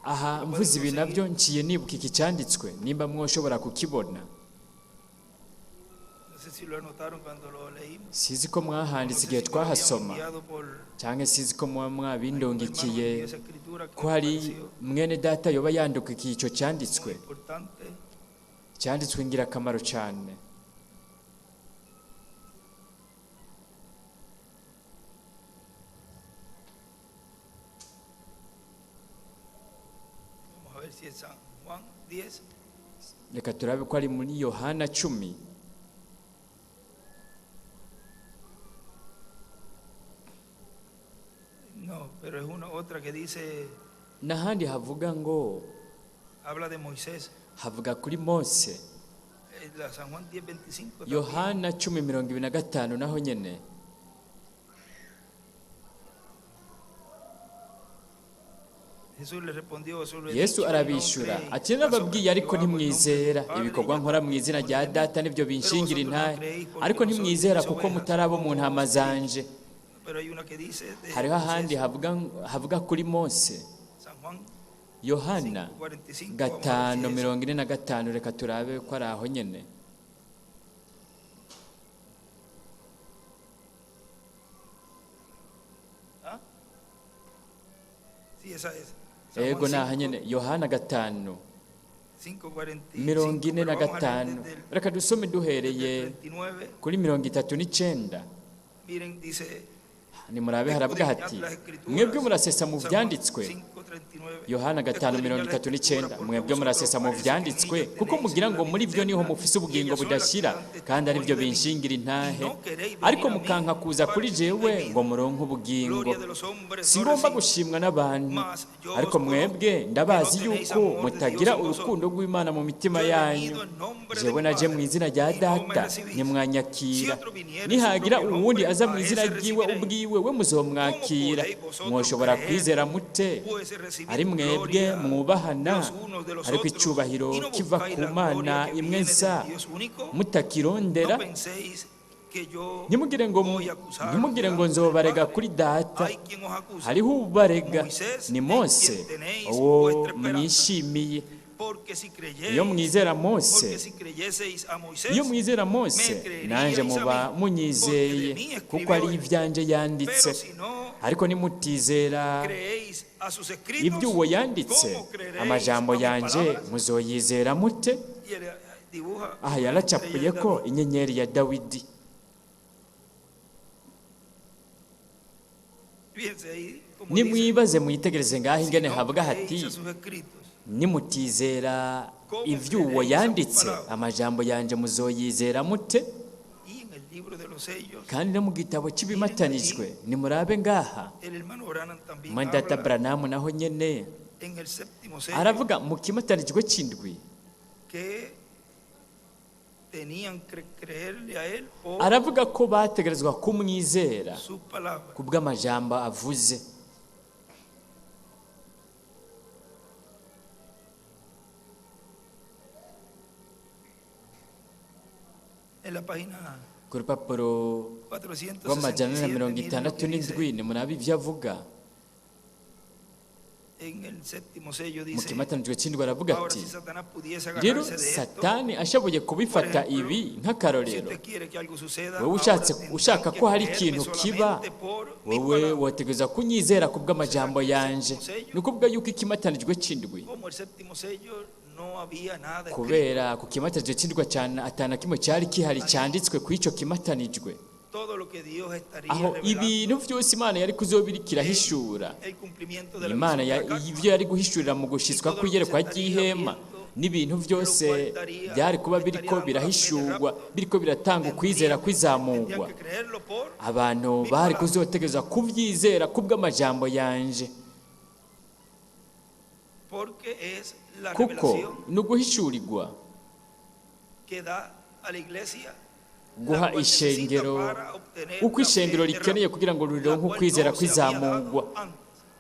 Aha Lo mvuze pueden ibi nabyo conseguir. nciye nibuka iki cyanditswe, nimba mwoshobora kukibona. No sé si lo anotaron cuando lo leímos. Sizi ko No mwahanditse sé igihe si me lo habían twahasoma, enviado por cyangwa sizi ko muba algún hermano me mwabindungikiye, envió esa escritura que ko me hari pareció mwene data yoba yandukikiye icyo muy cyanditswe. importante. Cyanditswe ingirakamaro cyane. Vamos a ver si es San Juan 10. Reka turabe ko ari muri Yohana 10. No, pero es una otra que dice, N'ahandi havuga ngo habla de Moisés. havuga kuri Mose. La San Juan 10, 25 también. Yohana 10:25 naho nyene. Jesús le respondió, os lo he Yesu dicho y no arabishura creéis. ati Las obras narababwiye que ariko yo hago en nombre de mi ntimwizera. Padre Ibikorwa ya nkora mu dan izina testimonio rya de mí. Data nibyo Pero binshingira vosotros no intahe, creéis porque ariko no sois ntimwizera mis kuko ovejas, mutarabo mu como ntama os he dicho. zanje. Pero hay una que dice de Hariho ahandi Moisés, havuga kuri Mose. San Juan Yohana 5:45, vamos a ver si gatanu es esa. 45, reka turabe ko ari aho nyene. ¿Ah? Sí, esa es. San Ego Juan ni aha 5, nyene, Yohana 5 5:45, mirongo ine pero na vamos a leer gatanu. desde el, Reka dusome desde el duhereye 39. kuri 39. Miren, dice, Nimurabe, haravuga escudriñad hati las escrituras. mwebwe murasesa mu San Juan vyanditswe 5:39. 5:39. Yohana gatanu mirongo itatu n'icyenda, mwebwe murasesa mu vyanditswe kuko mugira ngo muri byo niho mufise ubugingo budashira, kandi ari byo binshingira intahe, ariko mukanka kuza kuri jewe ngo muronke ubugingo. Gloria de los hombres no Singomba recibo. gushimwa n'abantu, ariko mwebwe ndabazi yuko mutagira urukundo rw'Imana mu mitima yanyu. Jewe naje mu izina rya Data, ntimwanyakira. Nihagira uwundi aza mu izina ryiwe ubwiwe, we muzomwakira. Mwoshobora kwizera mute Pues recibid ari mwebwe gloria mwubahana, los unos de los ariko otros, icubahiro y no kiva buscáis ku la Mana gloria que imwe viene nsa del Dios único? mutakirondera? No penséis que yo Ntimugire ngo voy a acusaros ntimugire ngo delante del nzobarega Padre. kuri Data. Hay quien os acusa, Hariho ubarega, Moisés, ni en Mose, quien tenéis uwo vuestra esperanza. mwishimiye. Porque si creyeis, Iyo mwizera porque Mose, si creyeseis a Moisés, iyo mwizera Mose, me creeríais nanje a muba mí, munyizeye, porque de mí kuko ari escribió él. ivyanje yanditse. Pero si no Ariko nimutizera creéis a sus escritos, ibyo uwo yanditse, ¿cómo creeréis amajambo a mis yanje palabras? muzoyizera mute? Y él dibuja Aha una estrella yaracapuye de ko David. inyenyeri ya Dawidi. Fíjense ahí como dice, Nimwibaze mwitegereze ngaho si ingene no havuga hati creéis a sus escritos, nimutizera ivy'uwo yanditse, amajambo yanje muzoyizera mute? Y en el libro de los sellos, Kandi no mu gitabo cy'ibimatanijwe, nimurabe ngaha, el hermano Branham también Mwendata habla Branamu naho nyene en el séptimo sello aravuga mu kimatanijwe c'indwi, que tenían que creerle a él por aravuga ko bategerezwa kumwizera su palabra. kubw'amajambo avuze. En la página Ku rupapuro rw'amajana na 467, mirongo miren lo itandatu que dice n'indwi, nimurabe ivyo avuga. en el séptimo sello Mu dice, kimatanijwe c'indwi aravuga ahora ati si Satanás pudiese rero agarrarse de esto, Satani ashoboye kubifata ibi si nk'akarorero, usted quiere que algo suceda, wewe ahora ushatse tendrán ushaka que ko hari creerme ikintu kiba, solamente por mi wowe palabra. wotegereza kunyizera kubw'amajambo yanje. Ni ukuvuga yuko ikimatanijwe c'indwi, Como el séptimo sello no había nada escrito, kubera ku kimatanijwe c'indwi cyane atana kimwe cyari kihari cyanditswe ku ico kimatanijwe, todo lo que Dios estaría aho revelando, ibintu vyose Imana yari kuzobirikira ihishura, el cumplimiento de la Imana visión de la carta, ivyo yari guhishurira mu gushitswa kw'iyerekwa ry'ihema, n'ibintu vyose byari kuba biriko birahishurwa, biriko biratanga ukwizera kw'izamurwa, tendrían que creerlo por abantu bari kuzotegerezwa kuvyizera kubw'amajambo yanje, porque es la kuko revelación ni uguhishurirwa que da a la iglesia la guha cual necesita ishengero para obtener uko la fe ishengero de rikeneye rapto, kugira ngo la rironke cual ukwizera no se había dado kw'izamurwa. antes.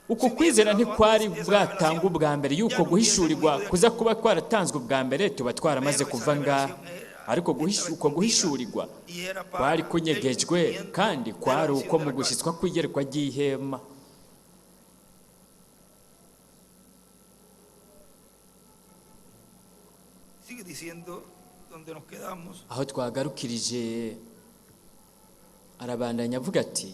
Uko Si hubiese kwizera dado ntikwari antes esa bwatangwa revelación, ubwa mbere ya yuko no hubiésemos guhishurirwa ido de kuza aquí. kuba kwaratanzwe ubwa mbere, tuba twaramaze Pero esa kuva ngaha. revelación era, Ariko estaba uko escondida guhishurirwa y era kwari para el kunyegejwe, cumplimiento kandi de la kwari visión uko de mu la carta. gushitswa kw'iyerekwa ry'ihema. Sigue diciendo donde nos quedamos. Aho twagarukirije arabandanya avuga ati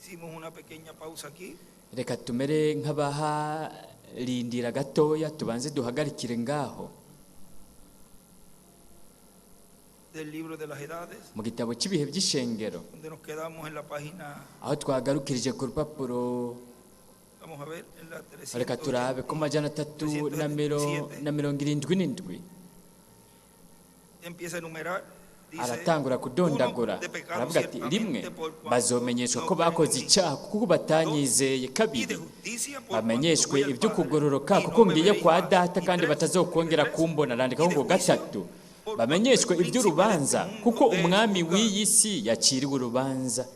Hicimos una pequeña pausa aquí. reka tumere nk'abaharindira gatoya, tubanze duhagarikire ngaho Del libro de las edades, mu gitabo cy'ibihe by'ishengero, donde nos quedamos en la página, aho twagarukirije ku rupapuro, vamos a ver, en la reka turabe ku majana atatu na 377. Empieza a enumerar, dice, Aratangura kudondagura, uno, de pecado aravuga ati rimwe, ciertamente por cuanto bazomenyeshwa no ko creen en bakoze mí. icyaha kuko batanyizeye. Y de Kabiri, justicia por bamenyeshwe cuanto voy al ibyo Padre kugororoka y kuko no me ngiye veréis kwa más. Data Y kandi tres, batazokongera tres, kumbona. Arandikaho y de ngo juicio gatatu, por cuanto el bamenyeshwe príncipe de este iby'urubanza kuko mundo es umwami juzgado. w'iyi si yaciriwe urubanza.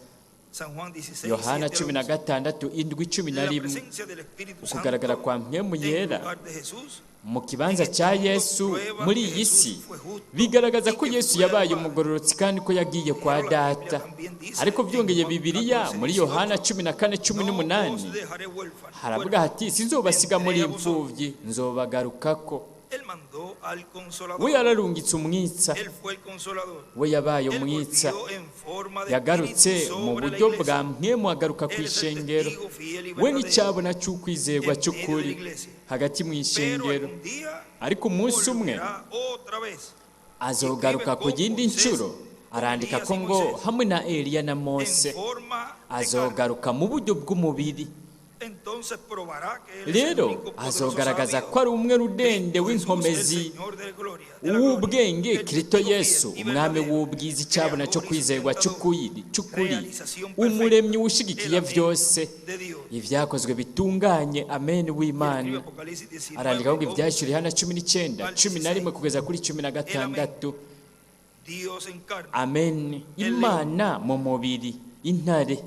San Juan 16, Yohana 7 cumi na al 11. gatandatu indwi cumi na La rimwe. presencia del Espíritu Ukugaragara Santo kwa mpwemu en yera lugar de Jesús mu kibanza cya Yesu muri iyi si bigaragaza ko Yesu yabaye umugororotsi kandi ko yagiye kwa Data. Ariko byongeye Bibiliya muri Yohana 14 no 18 os dejaré huérfanos. haravuga hati sinzobasiga muri imfubyi, nzobagarukako. Él mandó al consolador. We yararungitse umwitsa, Él fue el consolador. we yabaye Él umwitsa, volvió en forma de yagarutse espíritu mu sobre la buryo iglesia. bwa mpwemu agaruka ku ishengero. We n'icyabona cy'ukwizerwa cy'ukuri hagati mu Pero ishengero. algún día Ariko umunsi umwe volverá otra vez. azogaruka ku yindi nshuro, Arandika Elías ko y ngo Moisés, hamwe na Eliya na en Mose forma de carne. azogaruka mu buryo bw'umubiri. Entonces probará que él es el Rero único poderoso azogaragaza sabio, ko ari umwe rudende Cristo Jesús, el w'inkomezi Señor de gloria, de la gloria, w'ubwenge el Kristo testigo Yesu fiel y umwami verdadero, w'ubwiza icyabona cyo creador y kwizerwa sustentador, cy'ukuri realización umuremyi perfecta ushigikiye del amén byose de Dios. ibyakozwe bitunganye amen Y escribe w'Imana. Apocalipsis 19, Arandika ngo 11, ibyashyura Yohana 19 11 kugeza kuri 16. Dios en carne, Amen Imana mu mubiri intare.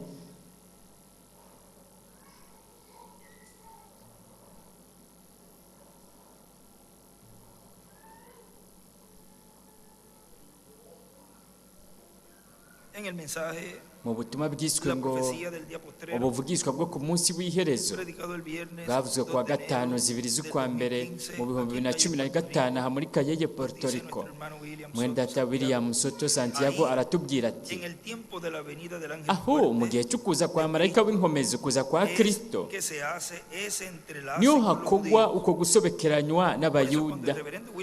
En el mensaje Mu butumwa bwiswe La ngo profecía del día postrero, ubuvugishwa bwo ku munsi w'iherezo predicado el viernes bwavuzwe 2 kuwa de enero gatanu zibiri del z'ukwa mbere 2015, mu bihumbi aquí bibiri na en cumi na Calle Puerto gatanu Rico, aha muri Kayeye Puerto dice Rico nuestro hermano William Soto mwene data Santiago, William Soto Santiago ahí, aratubwira ati en el tiempo de la venida del ángel aho mu fuerte gihe cy'ukuza kwa marayika w'inkomezi ukuza kwa es Kristo que se hace ese entrelace niho con los hakogwa judíos. uko gusobekeranywa n'abayuda.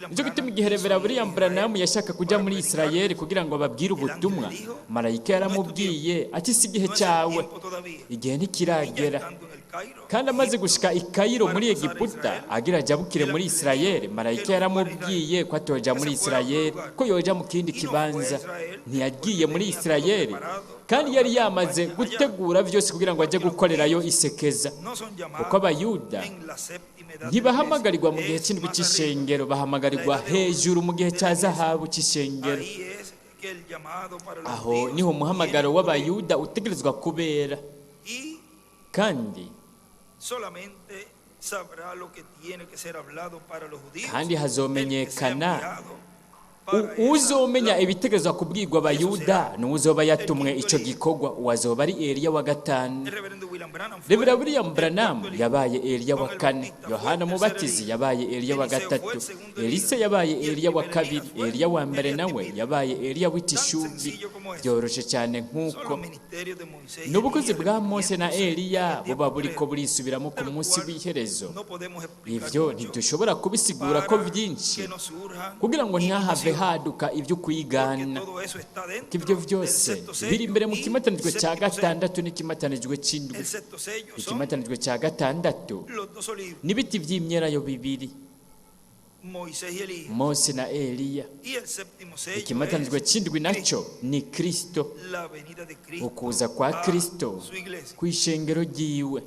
Nicyo gituma igihe Revera William Branham yashaka kuja Para muri predicar, Isirayeli kugira ngo ababwire el ángel ubutumwa le dijo, marayika no es tu tiempo, yaramubwiye ati si igihe no es el cyawe tiempo todavía. igihe Y ya ntikiragera. estando en el Cairo, Kandi amaze Egipto, gushika i Kayiro para muri pasar a Egiputa Israel, agira ajabukire el muri ángel le Isirayeli dijo marayika que no fuera a Israel, yaramubwiye ko atoja que muri se fuera a otro Isirayeli lugar. ko yoja mu kindi Y no fue a kibanza. Israel Ntiyagiye porque muri tenía todo Isirayeli preparado kandi para yari una yamaze campaña allá. gutegura byose kugira ngo ajye Porque los gukorerayo judíos isekeza no son kuko llamados abayuda en la séptima edad de la iglesia, ntibahamagarirwa mu gihe es cy'indwi más arriba, cy'ishengero la bahamagarirwa edad de oro hejuru mu gihe de cya la iglesia. zahabu cy'ishengero. Ahí es que el llamado para los Aho judíos niho umuhamagaro tiene que ocurrir. w'abayuda utegerezwa kubera. Y Kandi solamente sabrá lo que tiene que ser hablado para los judíos kandi el que sea hazomenyekana enviado para esa uzomenya labor. ibitegerezwa kubwirwa Eso abayuda será n'uzoba el yatumwe quinto ico Elías. gikorwa uwazoba ari Eliya wa gatanu. El reverendo William Branham fue Revera William el Branham cuarto Elías. yabaye Eliya wa Juan el kane Bautista fue Yohana el tercer Umubatizi Elías. yabaye Eliya wa Eliseo fue gatatu el segundo Elisa Elías. yabaye Y el Eliya wa primer kabiri Elías fue Eliya wa mbere Elías nawe Tisbita. yabaye Eliya Tan w'itishubi. sencillo como eso. Byoroshe cyane Son nk'uko los ministerios de Moisés y n'ubukozi Elías bwa Mose na repitiéndose en Eliya el día buba buriko postrero, burisubiramo ku de lo munsi cual w'iherezo. no podemos explicar Ivyo mucho ntidushobora kubisigura ko para byinshi que no surjan kugira ngo ntihahave imitaciones, haduka ibyo porque kwigana todo eso está ko dentro ibyo del byose sexto biri sello imbere mu y kimatanijwe cya séptimo sello. gatandatu n'ikimatanijwe c'indwi. El sexto sello son Ikimatanijwe cya gatandatu los dos olivos, n'ibiti vy'imyelayo bibiri Moisés y Elías. Mose na Eliya. Y el séptimo sello Ikimatanijwe es c'indwi Cristo, naco ni Kristo la venida de Cristo ukuza kwa a Kristo su iglesia. kw'ishengero ryiwe.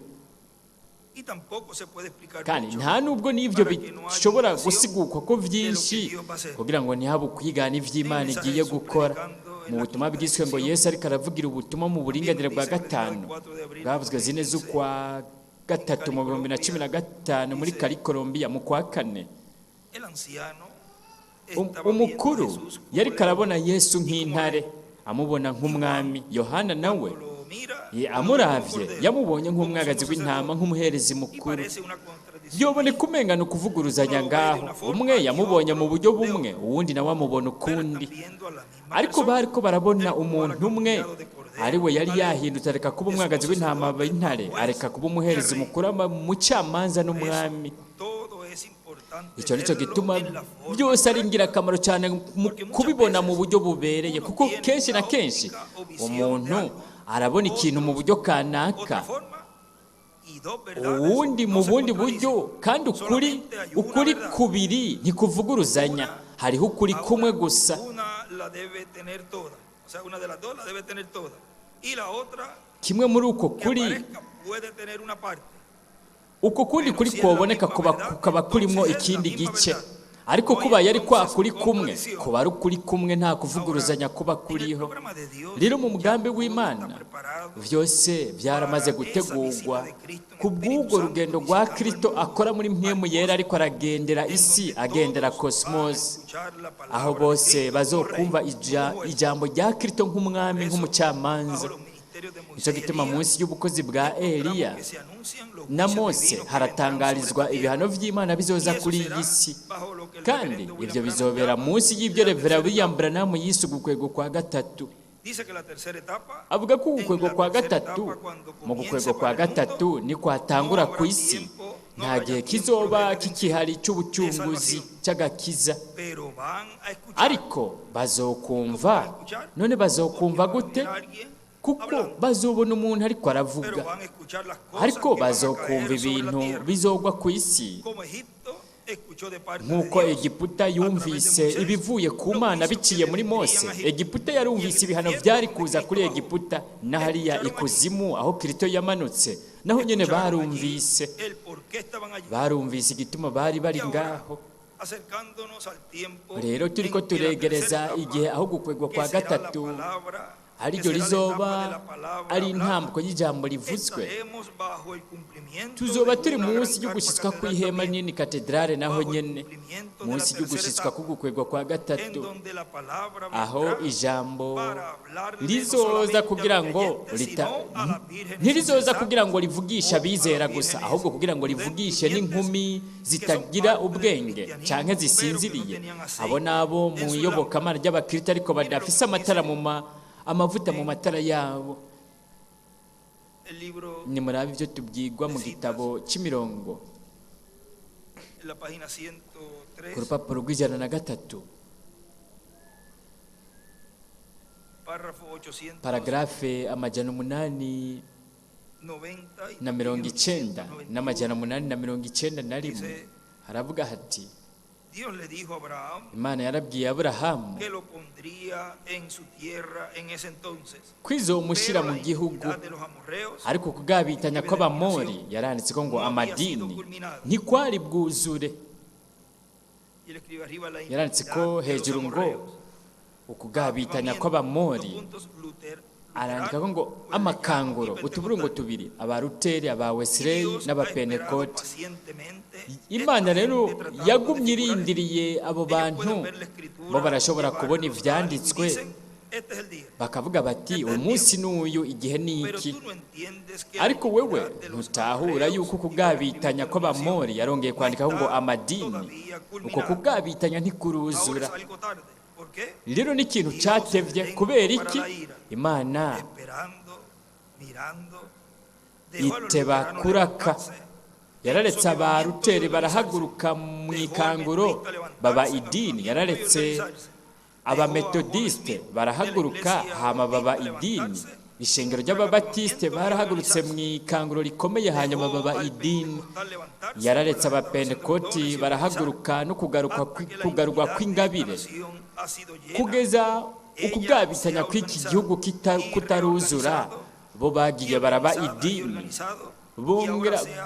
Y tampoco se puede explicar Kandi mucho nta nubwo n'ibyo para que no haya bishobora imitación gusigurwa ko de lo que byinshi Dios va a hacer. kugira ngo ntihabe ukwigana En el ivy'Imana mensaje igiye Jesús gukora. predicando en Mu la butumwa quinta bwiswe ngo dimensión, Yesu ariko aravugira ubutumwa mu también buringanire nos bwa dice predicado el gatanu 4 de abril del bwavuzwe zine 2015 z'ukwa en gatatu Cali, mu bihumbi na cumi na Colombia, gatanu muri dice, Cali Colombia mu kwa kane. el anciano estaba viendo a Umukuru Jesús como yariko león arabona Yesu y como nk'intare rey. amubona Y Juan, nk'umwami. Yohana nawe cuando lo mira, lo ve como un amuravye cordero, yamubonye como nk'umwagazi sumo w'intama sacerdote. nk'umuherezi Y mukuru. parece una contradicción Yoboneka ahí. umenga ni Uno ukuvuguruzanya lo ve de ngaho una forma umwe y yamubonye mu otro buryo de bumwe otra, uwundi nawe amubona pero ukundi. están viendo a la misma Ariko persona, bariko barabona el cual ha umuntu umwe cambiado de cordero ari we yari a león, yahindutse areka kuba de sumo umwagazi w'intama sacerdote a w'intare juez areka kuba y a umuherezi rey. mukuru aba umucamanza Por eso n'umwami. todo es importante Icyo nicyo verlo gituma en la forma byose ari correcta, ingirakamaro cyane mu porque muchas kubibona mu veces buryo bubereye uno kuko tiene kenshi na una kenshi óptica o visión de umuntu algo, arabona ikintu mu otros buryo kanaka otra forma, y dos verdades uwundi mu no se bundi contradicen. buryo kandi ukuri Solamente hay una ukuri verdad. kubiri ntikuvuguruzanya Una, hariho ukuri kumwe ahora, gusa. una la debe tener toda, o sea, una de las dos la debe tener toda, y la otra Kimwe muri uko que kuri aparezca puede tener una parte, uko kundi pero kuri si es la kwoboneka misma kuba verdad, kukaba kurimwo entonces es la ikindi misma gice verdad. ariko No hay kubaye ari kwa entonces kuri kumwe contradicción. kuba ari ukuri kumwe nta Ahora, kuvuguruzanya kuba en el kuriho. programa de Dios Rero mu ya mugambi todo está w'Imana preparado vyose byaramaze para esa visita gutegurwa de Cristo en ku Espíritu bw'ubwo Santo rugendo rwa visitando el Kristo mundo akora muri mpwemu al yera cosmos, ariko aragendera en isi donde agendera todos van a cosmos escuchar la aho palabra de bose Cristo como Rey, bazokumva como juez. ijambo rya Kristo nk'umwami Por eso, nk'umucamanza. bajo los ministerios de Nico Moisés y gituma Elías, munsi y'ubukozi bwa encontramos Eliya que se anuncian los na juicios Mose divinos que vendrán sobre haratangarizwa esta tierra. ibihano vy'Imana Y bizoza eso kuri iyi será si bajo lo que el kandi reverendo ivyo William Branham bizobera llama munsi y'ibyo la Revera tercera William etapa. Branham yise ugukwego kwa gatatu. Dice que la tercera etapa, Avuga ko en ugukwego la kwa tercera gatatu etapa, cuando mu comience gukwego kwa para el mundo, gatatu no nikwatangura habrá ku isi tiempo Nta gihe kizoba kikihari cy'ubucunguzi cy'agakiza, ariko bazokumva. None bazokumva gute? Kuko bazobona umuntu ariko aravuga, ariko bazokumva ibintu bizogwa ku isi, nk'uko Egiputa yumvise ibivuye ku Mana biciye muri Mose. Egiputa yarumvise ibihano byari kuza kuri Egiputa, na hariya ikuzimu aho Kirito yamanutse naho nyine barumvise, barumvise igituma bari bari ngaho. Rero turiko turegereza igihe aho gukwegwa kwa gatatu ariryo rizoba ari intambwe y'ijambo rivuzwe, tuzoba turi munsi y'ugushyitswa kw'ihema nini katedrale, naho nyene munsi y'ugushyitswa k'ugukwegwa kwa gatatu, aho ijambo rizoza kugira ngo ntirizoza kugira ngo rivugishe abizera gusa, ahubwo kugira ngo rivugishe n'inkumi zitagira ubwenge canke zisinziriye, abo nabo mu iyobokamana ry'abakristo ariko badafise amatara mu amavuta mu matara yabo. Nimurabe ibyo tubwirwa mu gitabo cy'imirongo ku rupapuro rw'103, paragarafe 890 n'891, haravuga hati: Imana yarabwiye Aburahamu ko izomushyira mu gihugu, ariko kugabitanya kw'Abamori, yaranditse ko ngo amadini ntikwari bwuzure. Yaranditse ko hejuru ngo ukugabitanya kw'Abamori, arandika ko ngo amakanguro utuburungo tubiri, abaruteri, aba Wesleyi n'abapentekote. Imana rero yagumye irindiriye abo bantu, bo barashobora kubona ivyanditswe bakavuga bati umunsi n'uyu, igihe ni iki. Ariko wewe ntutahura yuko kugabitanya kw'Abamori, yarongeye kwandikaho ngo amadini, uko kugabitanya ntikuruzura. Rero ni ikintu cyatevye. Kubera iki? Imana iteba kuraka. Yararetse abaruteri barahaguruka mu ikanguro baba idini, yararetse abametodiste barahaguruka hama baba idini, ishengero ry'ababatiste barahagurutse mu ikanguro rikomeye hanyuma baba idini, yararetse abapentekoti barahaguruka no kugarurwa kw'ingabire, kugeza ukugabitanya kw'iki gihugu kutaruzura, bo bagiye baraba idini,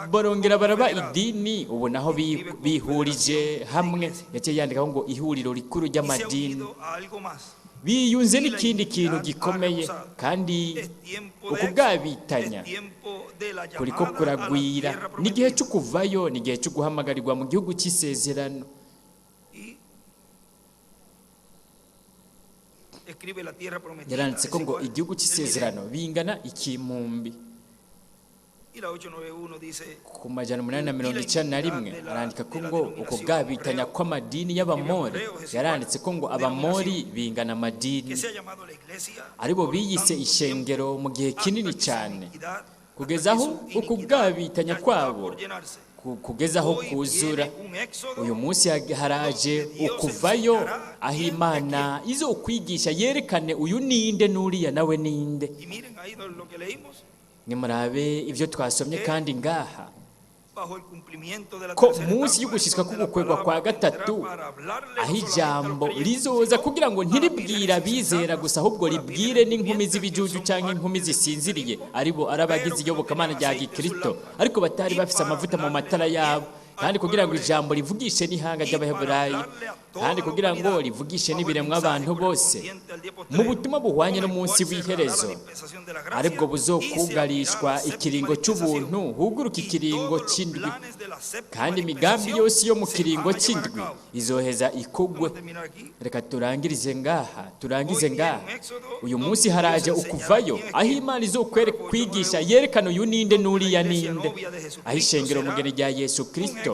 barongera baraba idini. Ubu naho bihurije hamwe, yaciye yandikaho ngo ihuriro rikuru ry'amadini, biyunze n'ikindi kintu gikomeye, kandi ukugabitanya kuriko kuragwira. N'igihe cyo kuvayo, n'igihe cyo guhamagarirwa mu gihugu cy'isezerano. Yaranditse ko ngo igihugu cy'isezerano bingana ikimumbi. Ku 891 arandika ko ngo uko bwabitanya kw'amadini y'Abamori, yaranditse ko ngo Abamori bingana amadini, aribo biyise ishengero mu gihe kinini cyane, kugeza aho uko bwabitanya kwabo kugeza aho kuzura. Uyu munsi haraje ukuvayo, aho Imana izo kwigisha yerekane uyu ninde n'uriya nawe ninde. Nimurabe ibyo twasomye kandi ngaha, ko munsi y'ugushyitswa k'ugukwegwa kwa gatatu, aho ijambo rizoza kugira ngo ntiribwire abizera gusa, ahubwo ribwire n'inkumi z'ibijuju cyangwa inkumi zisinziriye, aribo ari abagize iyobokamana rya gikristo ariko batari bafise amavuta mu matara yabo, kandi kugira ngo ijambo rivugishe n'ihanga ry'Abaheburayi, kandi kugira ngo rivugishe n'ibiremwa abantu bose mu butumwa buhwanye n'umunsi w'iherezo, aribwo buzokugarishwa ikiringo cy'ubuntu, huguruka ikiringo cy'indwi, kandi imigambi yose yo mu kiringo cy'indwi izoheza ikogwe. Reka turangirize ngaha, turangize ngaha. Uyu munsi haraje ukuvayo, aho Imana izokwigisha yerekana uyu ninde n'uriya ninde, aho ishengero mugeni rya Yesu Kristo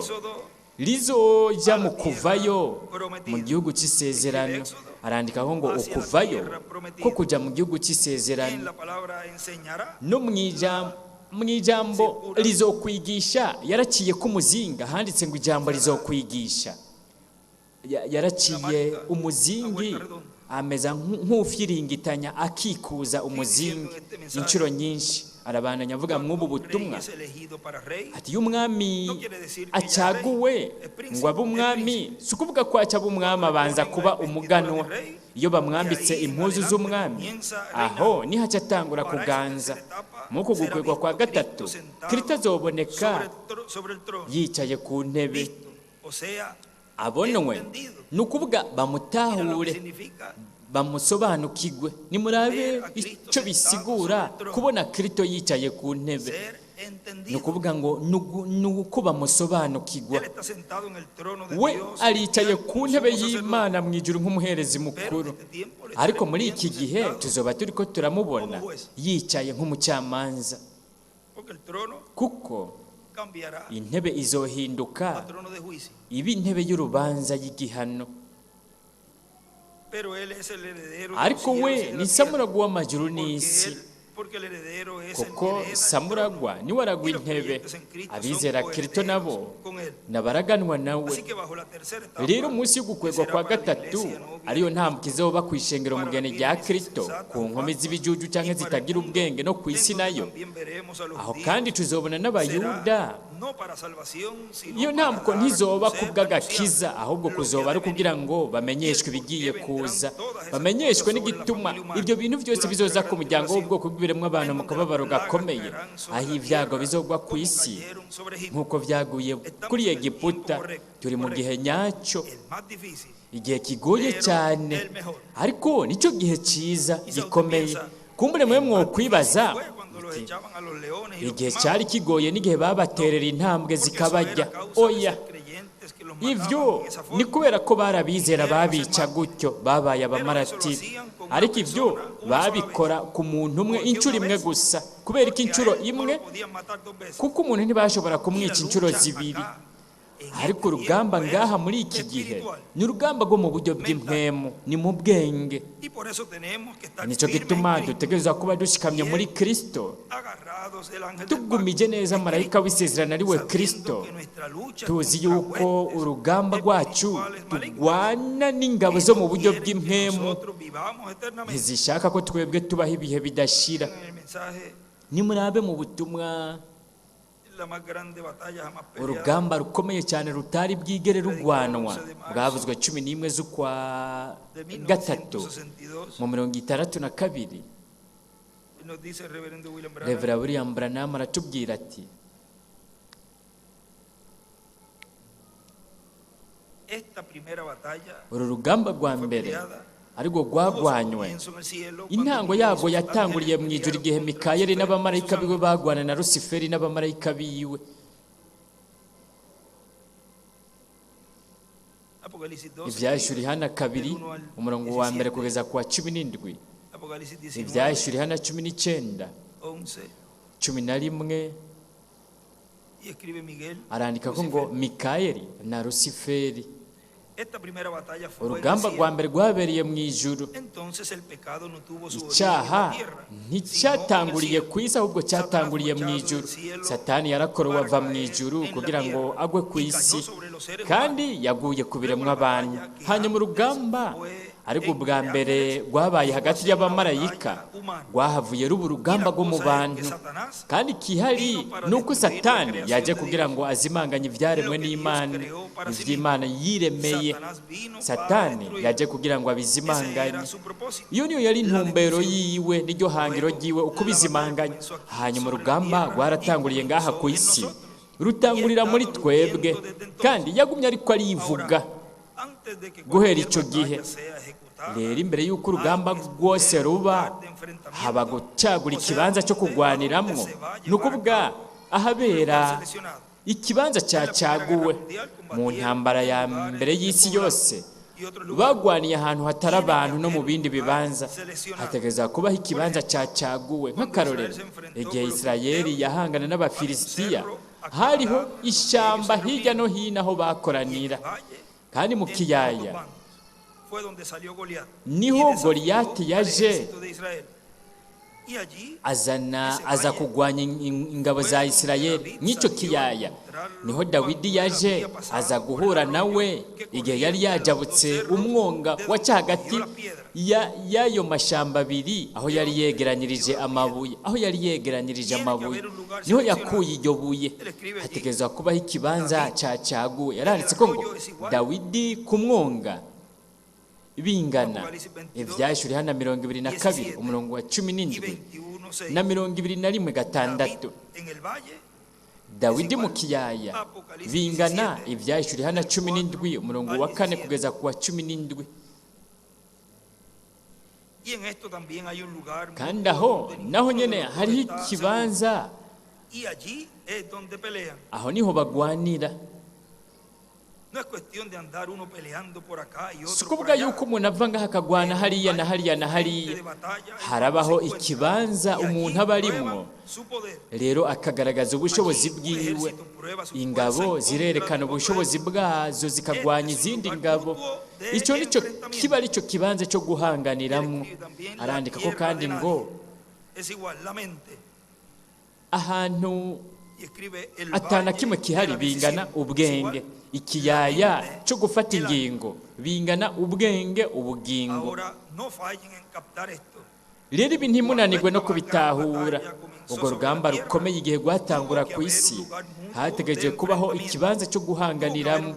rizoja mu kuvayo mu gihugu cy'isezerano. Arandikaho ngo ukuvayo ko kuja mu gihugu cy'isezerano, no mu ijambo Mu ijambo rizokwigisha yaraciye k'umuzinga, handitse ngo ijambo rizokwigisha. Yaraciye umuzingi, ameza nk'ufyiringitanya akikuza umuzingi inshuro nyinshi. Arabandanya avuga mw'ubu butumwa Rey es elegido para rey, ati iyo umwami acaguwe ngo abe umwami, si ukuvuga ko aca aba umwami, abanza kuba umuganwa. Iyo bamwambitse impuzu z'umwami, aho niho aca atangura para esa kuganza. tercera etapa Muri uku será gukwegwa kwa visto gatatu, Cristo sentado Kristo azoboneka sobre el trono, yicaye ku ntebe, visto, o sea, abonwe, entendido. ni ukuvuga Mira lo que bamutahure, significa bamusobanukirwe. Nimurabe icyo bisigura kubona Kristo yicaye ku ntebe. ser Ni entendido. ukuvuga ngo ni uko bamusobanukirwa. Él está sentado en el trono de We Dios aricaye celestial ku como ntebe sumo sacerdote. y'Imana mu ijuru nk'umuherezi Pero mukuru, en este tiempo le ariko estaremos muri iki viendo gihe sentado tuzoba turiko turamubona yicaye nk'umucamanza, porque el trono kuko cambiará intebe izohinduka a trono de juicio. iba intebe y'urubanza y'igihano. Pero él es el heredero de los Ariko cielos we y de ni la tierra, samuragwa w'amajuru porque n'isi, porque el heredero es el que kuko hereda el trono, samuragwa niwe aragwa y los intebe, creyentes en Cristo son abizera Kristo nabo coherederos con él. nabaraganwa nawe. Así que bajo la tercera etapa, Rero munsi que y'ugukwegwa será kwa para la gatatu, iglesia novia ariyo de ntambwe Cristo, izoba ku ishengero para la mugeni rya vírgenes Kristo, insensatas, ku nkome fatuas, z'ibijuju y canke para el zitagira mundo, ubwenge no ku en isi donde nayo, también veremos a los aho judíos, kandi tuzobona n'Abayuda. será no para salvación, sino Iyo para ntambwe dar a ntizoba conocer, kubw'agakiza, anunciar ahubwo lo que kuzoba ha ari de venir ukugira ngo y el bamenyeshwe por qué ibigiye vendrán kuza, todas esas bamenyeshwe cosas sobre la n'igituma familia humana ibyo bintu byose durante la bizoza ku gran muryango tribulación, w'ubwoko bw'ibiremwa abantu en mu donde las kababaro plagas gakomeye, caerán sobre aho la ibyago tierra bizogwa ku como isi cayeron sobre Egipto. nk'uko byaguye Estamos kuri en el Egiputa. tiempo correcto, Turi mu gihe correcto, nyacyo, el más difícil. igihe kigoye Pero cyane, el mejor. ariko nicyo gihe cyiza Quizá usted gikomeye. piensa, Kumbure mwe el más difícil mwokwibaza fue cuando los muti, echaban a los leones y los igihe quemaban. cyari kigoye n'igihe babaterera intambwe Porque eso era zikabarya. causa de Oya, ser creyentes que los ivyo mataban en esa ni forma. kubera ko bari abizera Quisieron ser babica mártires. gutyo, babaye Pero eso lo abamaratiri. hacían con una Ariko ivyo persona una sola vez. babikora ku muntu umwe ¿Por qué inshuro una imwe vez? gusa. Kubera ko Porque a inshuro él no imwe, lo podían matar dos veces. kuko umuntu ntibashobora Y la kumwica inshuro lucha zibiri. acá, en Ariko este urugamba tiempo, ngaha es muri iki gihe espiritual, ni urugamba rwo mu buryo mental. bw'impwemu, ni mu bwenge. Y por eso tenemos que estar Nicyo firmes en gituma Cristo, dutegerezwa kuba dushikamye muri fiel, Kristo, agarrados del ángel del tugumije pacto, neza de marayika Cristo, w'isezerano ari we sabiendo Kristo, que nuestra lucha es tuzi contra yuko huestes urugamba rwacu espirituales malignas turwana n'ingabo que zo mu no buryo quieren que bw'impwemu, nosotros vivamos eternamente. ntizishaka ko twebwe tubaho ibihe bidashira. En el mensaje, Nimurabe mu butumwa, la más grande batalla jamás peleada, urugamba rukomeye cyane rutari bwigere predicado el rugwanwa, 11 de marzo bwavuzwe 11 z'ukwa de gatatu 1962, mu 62, nos dice el reverendo William Branham, Reverend William Branham aratubwira ati esta primera batalla uru rugamba rwa fue mbere peleada, arirwo tuvo su rwagwanywe, comienzo en el cielo cuando intango Miguel y yarwo sus yatanguriye ángeles mu ijuru pelearon igihe contra Mikayeli Lucifer y sus n'abamarayika biwe ángeles. bagwana na Rusiferi n'abamarayika biwe. Apocalipsis 12 Ivyahishura escribe Yohana del 2 1 al umurongo wa mbere 17, kugeza ku wa 17, Apocalipsis 19, Ivyahishura Yohana 19, 11, 11, y escribe Miguel, arandika ko ngo Lucifer. Mikayeli na Rusiferi. Esta primera batalla fue en el Urugamba rwa cielo. mbere rwabereye mu ijuru. Entonces el pecado no tuvo su origen en la Icyaha tierra, sino en el nticyatanguriye cielo. ku isi, ahubwo Satanás fue cyatanguriye mu echado ijuru. del cielo Satani yarakorowe para ava mu caer ijuru en la kugira ngo tierra agwe ku y cayó isi, sobre los seres kandi humanos. yaguye ku Luego biremwa la abantu. batalla que Hanyuma antes urugamba fue ariko ubwa entre mbere ángeles rwabaye llegó a hagati ser una y'abamarayika batalla humana. rwahavuye ruba Y urugamba la rwo mu cosa es que bantu. Satanás Kandi ikihari vino para ni uko destruir la Satani creación yaje de kugira Dios, ngo azimanganye ibyaremwe lo que Dios n'Imana, creó para sí mismo. iby'Imana yiremeye. Satanás vino para Satani destruir. yaje kugira ngo Ese era abizimanganye. su propósito, Iyo niyo yari la intumbero destrucción. yiwe, n'iryo hangiro Luego, ryiwe, uko la batalla bizimanganya. comenzó aquí Hanyuma sobre la urugamba tierra y rwaratanguriye ngaha comenzó ku en isi, nosotros. Y ha rutangurira muri estado twebwe, rugiendo desde kandi entonces. yagumye ariko arivuga Ahora, antes de que guhera cualquier icyo gihe. batalla sea ejecutada, Rero imbere y'uko hay urugamba que rwose escoger un ruba, lugar de haba enfrentamiento, gucagura o sea, ikibanza cyo dónde, a dónde kugwaniramwo, se va a ni llevar a ukuvuga cabo un lugar ahabera seleccionado. ikibanza En la Primera Guerra cyacaguwe. Mundial Mu combatieron ntambara en ya lugares mbere y'isi despoblados yose y otros lugares. bagwaniye ahantu hatari Tiene que abantu no mu haber un bindi lugar bibanza, seleccionado. hategerezwa kubaho Por ikibanza ejemplo, cyacaguwe. cuando Israel Nk'akarorero, se enfrentó igihe con los Isirayeli filisteos, yahangana había un n'Abafilisitiya, cerro hariho acanalado donde ellos ishyamba se hirya no reunían. hino aho Y en bakoranira, el valle, kandi mu entre los dos kiyaya bandos, fue donde salió Goliat y niho desafió Goliyati al yaje ejército de Israel. Y allí Azana aza kugwanya ingabo za Isirayeli mw'icyo kiyaya. Niho Dawidi yaje aza guhura nawe igihe yari yajabutse umwonga waca hagati y'ayo mashamba abiri, aho yari yegeranyirije amabuye, aho yari yegeranyirije amabuye niho yakuye iryo buye. Hategerezwa kubaho ikibanza cacaguwe. Yaranditse ko ngo Dawidi ku mwonga bingana. Ivyahishuriwe Yohana 22 umurongo wa cumi y n'indwi 21, 6. na 21:6. David en el valle Dawidi mu kiyaya bingana. Ivyahishuriwe Yohana 17 umurongo wa 4 kugeza ku wa 17. Y en esto también hay un lugar Kandi aho donde naho ninguno de nyene los dos hariho está ikibanza. seguro. Y allí es donde pelean. Aho niho bagwanira. No es cuestión de andar uno peleando por acá y Si otro por ukuvuga allá. yuko umuntu ava ngaho akagwana hariya na hariya na hariya. Harabaho ikibanza umuntu aba arimwo, rero akagaragaza ubushobozi bwiwe. Ingabo zirerekana ubushobozi bwazo zikagwanya izindi ngabo. Icyo nicyo kiba ari cyo kibanza cyo guhanganiramwo. Arandika ko kandi ngo Es igual, la mente. ahantu Y escribe el atana valle kimwe de kihari la bingana decisión. Es ubwenge. igual, Ikiyaya cyo gufata ingingo bingana ubwenge, ubugingo. Ahora no fallen en captar esto. Rero ibi ntimunanirwe no kubitahura. Urwo rugamba rukomeye igihe rwatangura ku isi, hategereje kubaho ikibanza cyo guhanganiramo,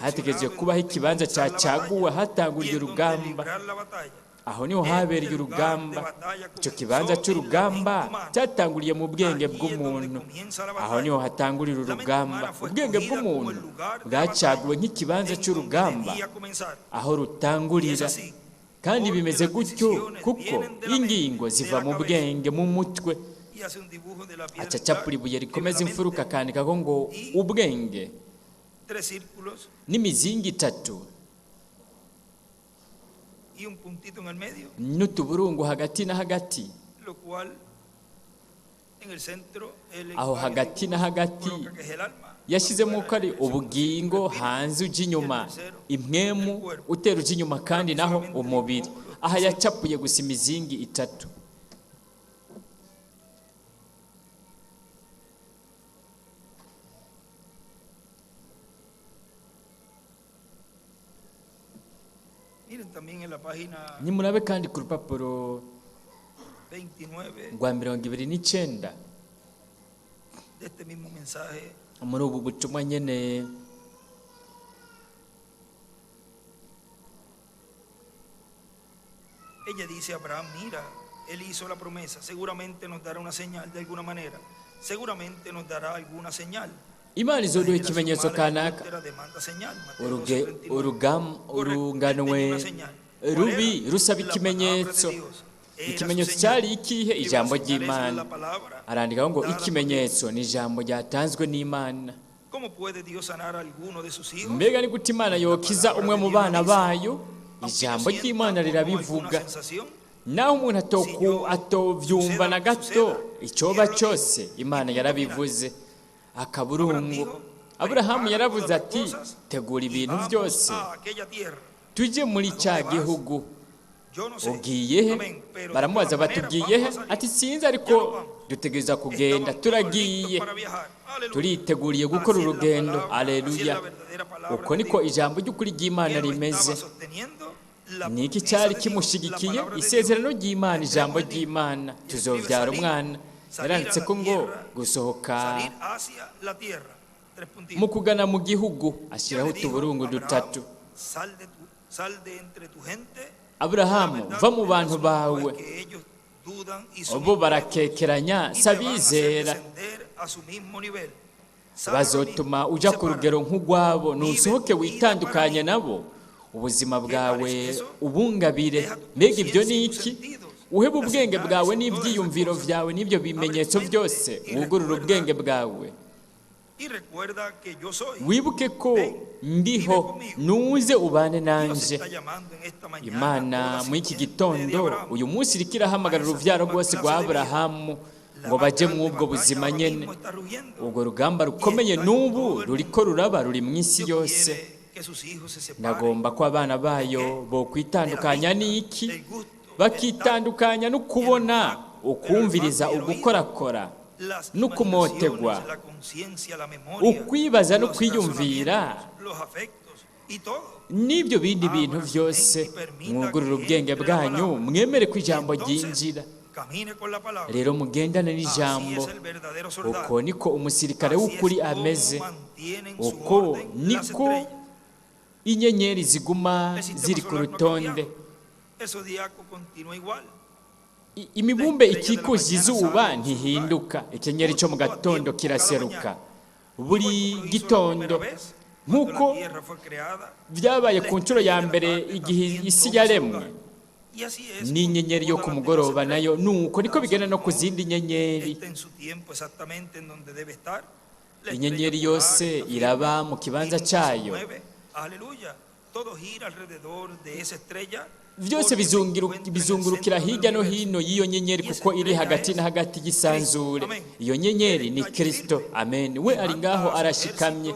hategereje kubaho ikibanza cyacaguwe hatanguriye urugamba. Librar la batalla. Aho niho habereye urugamba. Icyo kibanza cy'urugamba cyatanguriye mu bwenge bw'umuntu. Aho niho hatangurira urugamba. Ubwenge bw'umuntu bwacaguwe nk'ikibanza cy'urugamba aho rutangurira. Kandi bimeze gutyo kuko ingingo ziva mu bwenge, mu mutwe. Y hace un dibujo de la piedra Aca acapura ibuye rikomeza imfuruka, akandikako ngo ubwenge tres círculos n'imizingi itatu y un puntito en el medio, n'utuburungu hagati na hagati. lo cual en el centro él Aho varios hagati na dibujos hagati coloca que es el alma, yashyizemo ko ari ubugingo, hanze ujya inyuma impwemu, utera ujya inyuma kandi naho umubiri. Aha yacapuye gusa imizingi itatu. Miren también en la página Nimurabe kandi ku rupapuro 29 rwa 29 de este mismo mensaje. muri ubu butumwa nyene. Ella dice a Abraham: mira, él hizo la promesa, seguramente nos dará una señal de alguna manera, seguramente nos dará alguna señal. Imana La izoduha generación ikimenyetso mala y kanaka. adúltera demanda señal. Mateo 12:39. Urunganwe Correcto, él tenía una señal. ¿Cuál rubi era? rusaba La ikimenyetso. palabra de Dios. Era su Ikimenyetso señal. cyari ikihe? Y la Ijambo señal es ry'Imana. la palabra Arandikaho ngo dada por ikimenyetso ni ijambo ryatanzwe n'Imana. Dios. ¿Cómo puede Dios sanar a alguno de sus hijos? Mbega ni gute Imana yokiza umwe mu bana bayo? Aunque Ijambo yo sienta ry'Imana o no alguna rirabivuga. sensación, Naho umuntu atovyumva na gato, icyoba cyose, Imana yarabivuze. Akaburungu. Aburahamu prepara yaravuze todas las ati cosas tegura y ibintu vamos byose a aquella tierra. tujye muri cya gihugu. Yo no sé. Ugiye he? Amén. Pero de Baramubaza todas bati maneras ugiye he? vamos a salir. Ati sinzi, Ya ariko nos vamos. dutegereza kugenda. Estaban todos Turagiye, listos para viajar. Aleluya. turiteguriye gukora Así es la urugendo. palabra, así es Aleluya. la verdadera palabra Uko de niko Dios. ijambo ry'ukuri ry'Imana Que lo rimeze. estaba sosteniendo la Ni iki promesa cyari de Dios, la kimushigikiye? palabra de Dios. Isezerano ry'Imana, ijambo Tendremos el niño. ry'Imana. Y escribe Tuzobyara salir, umwana. salir a Yaranditse la ko ngo tierra, gusohoka salir hacia la tierra. Tres mu puntitos. kugana mu gihugu, Dios ashyiraho le dijo utuburungu a Abraham, dutatu. sal de entre tu gente. La Aburahamu, verdad va mu del bantu asunto es bawe. que ellos dudan y son Bo incrédulos barakekeranya, y te van a hacer s'abizera. descender a su mismo nivel. Sal ahora mismo, Bazotuma uja ku sepárate. rugero nk'urwabo. Vive Nusohoke tu vida para witandukanye mí. nabo, ubuzima ¿Qué bwawe parece eso? ubungabire. Deja tu Mbega ibyo conciencia ni y tus iki? sentidos, Uhebe las ubwenge señales bwawe y todas esas n'ibyiyumviro cosas. byawe n'ibyo Abre tu bimenyetso mente byose, y wugurure recuerda ubwenge bwawe, y recuerda que yo soy. wibuke ko Ven, vive ndiho, conmigo. nuze ubane Dios nanje. está llamando en esta mañana a Imana toda muri iki simiente de gitondo Abraham uyu munsi iriko a irahamagarira esa uruvyaro misma rwose rwa clase de vida. Aburahamu La ngo más baje grande mw'ubwo batalla buzima ahora nyene. mismo está rugiendo Ubwo rugamba y rukomeye está en n'ubu todo el ruriko mundo. ruraba, ruri mu isi Dios yose. quiere que sus hijos se separen Nagomba ko abana de bayo qué? De la bokwitandukanya vista, n'iki? del gusto, del tacto, Bakitandukanya no el kubona, olfato, Ukumviriza, ugukorakora n'ukumotegwa, ukwibaza no kwiyumvira n'ibyo bindi bintu byose. Mwugurure ubwenge bwanyu, mwemere ko ijambo ryinjira. Rero mugendane n'ijambo. Uko niko umusirikare w'ukuri ameze. Uko niko inyenyeri ziguma ziri ku rutonde. Imibumbe ikikuje izuba ntihinduka. Ikenyeri cyo mu gatondo kiraseruka buri gitondo, nk'uko byabaye ku nshuro ya mbere igihe isi yaremwe. N'inyenyeri yo ku mugoroba nayo nuko niko bigenda no ku zindi nyenyeri. Inyenyeri yose iraba mu kibanza cyayo. Byose bizungurukira hirya no hino y'iyo nyenyeri, kuko iri hagati na hagati y'isanzure. Iyo nyenyeri ni Kristo. Amen. We ari ngaho arashikamye,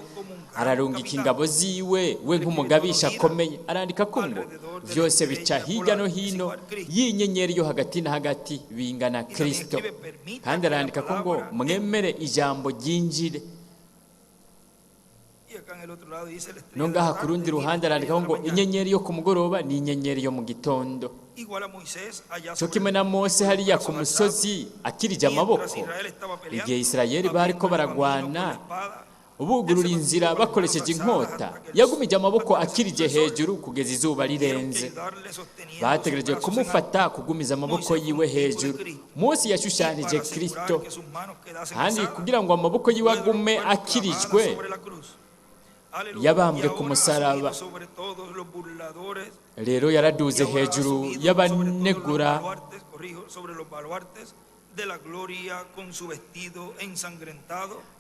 ararungika ingabo ziwe, we nk'umugabisha akomeye. Arandika ko ngo byose bica hirya no hino y'inyenyeri yo hagati na hagati, bingana Kristo. Kandi arandika ko ngo mwemere ijambo ryinjire. No ngaha ku rundi ruhande arandikaho ngo inyenyeri yo ku mugoroba ni inyenyeri yo mu gitondo. Cyo kimwe na Mose hariya ku musozi akirije amaboko, igihe Isirayeli bariko baragwana bugurura inzira bakoresheje inkota, yagumije amaboko akirije hejuru kugeza izuba rirenze. Bategereje kumufata kugumiza amaboko yiwe hejuru. Mose yashushanije Kristo, kandi kugira ngo amaboko yiwe agume akirijwe, yabambwe ku musaraba. Rero yaraduze hejuru y'abanegura,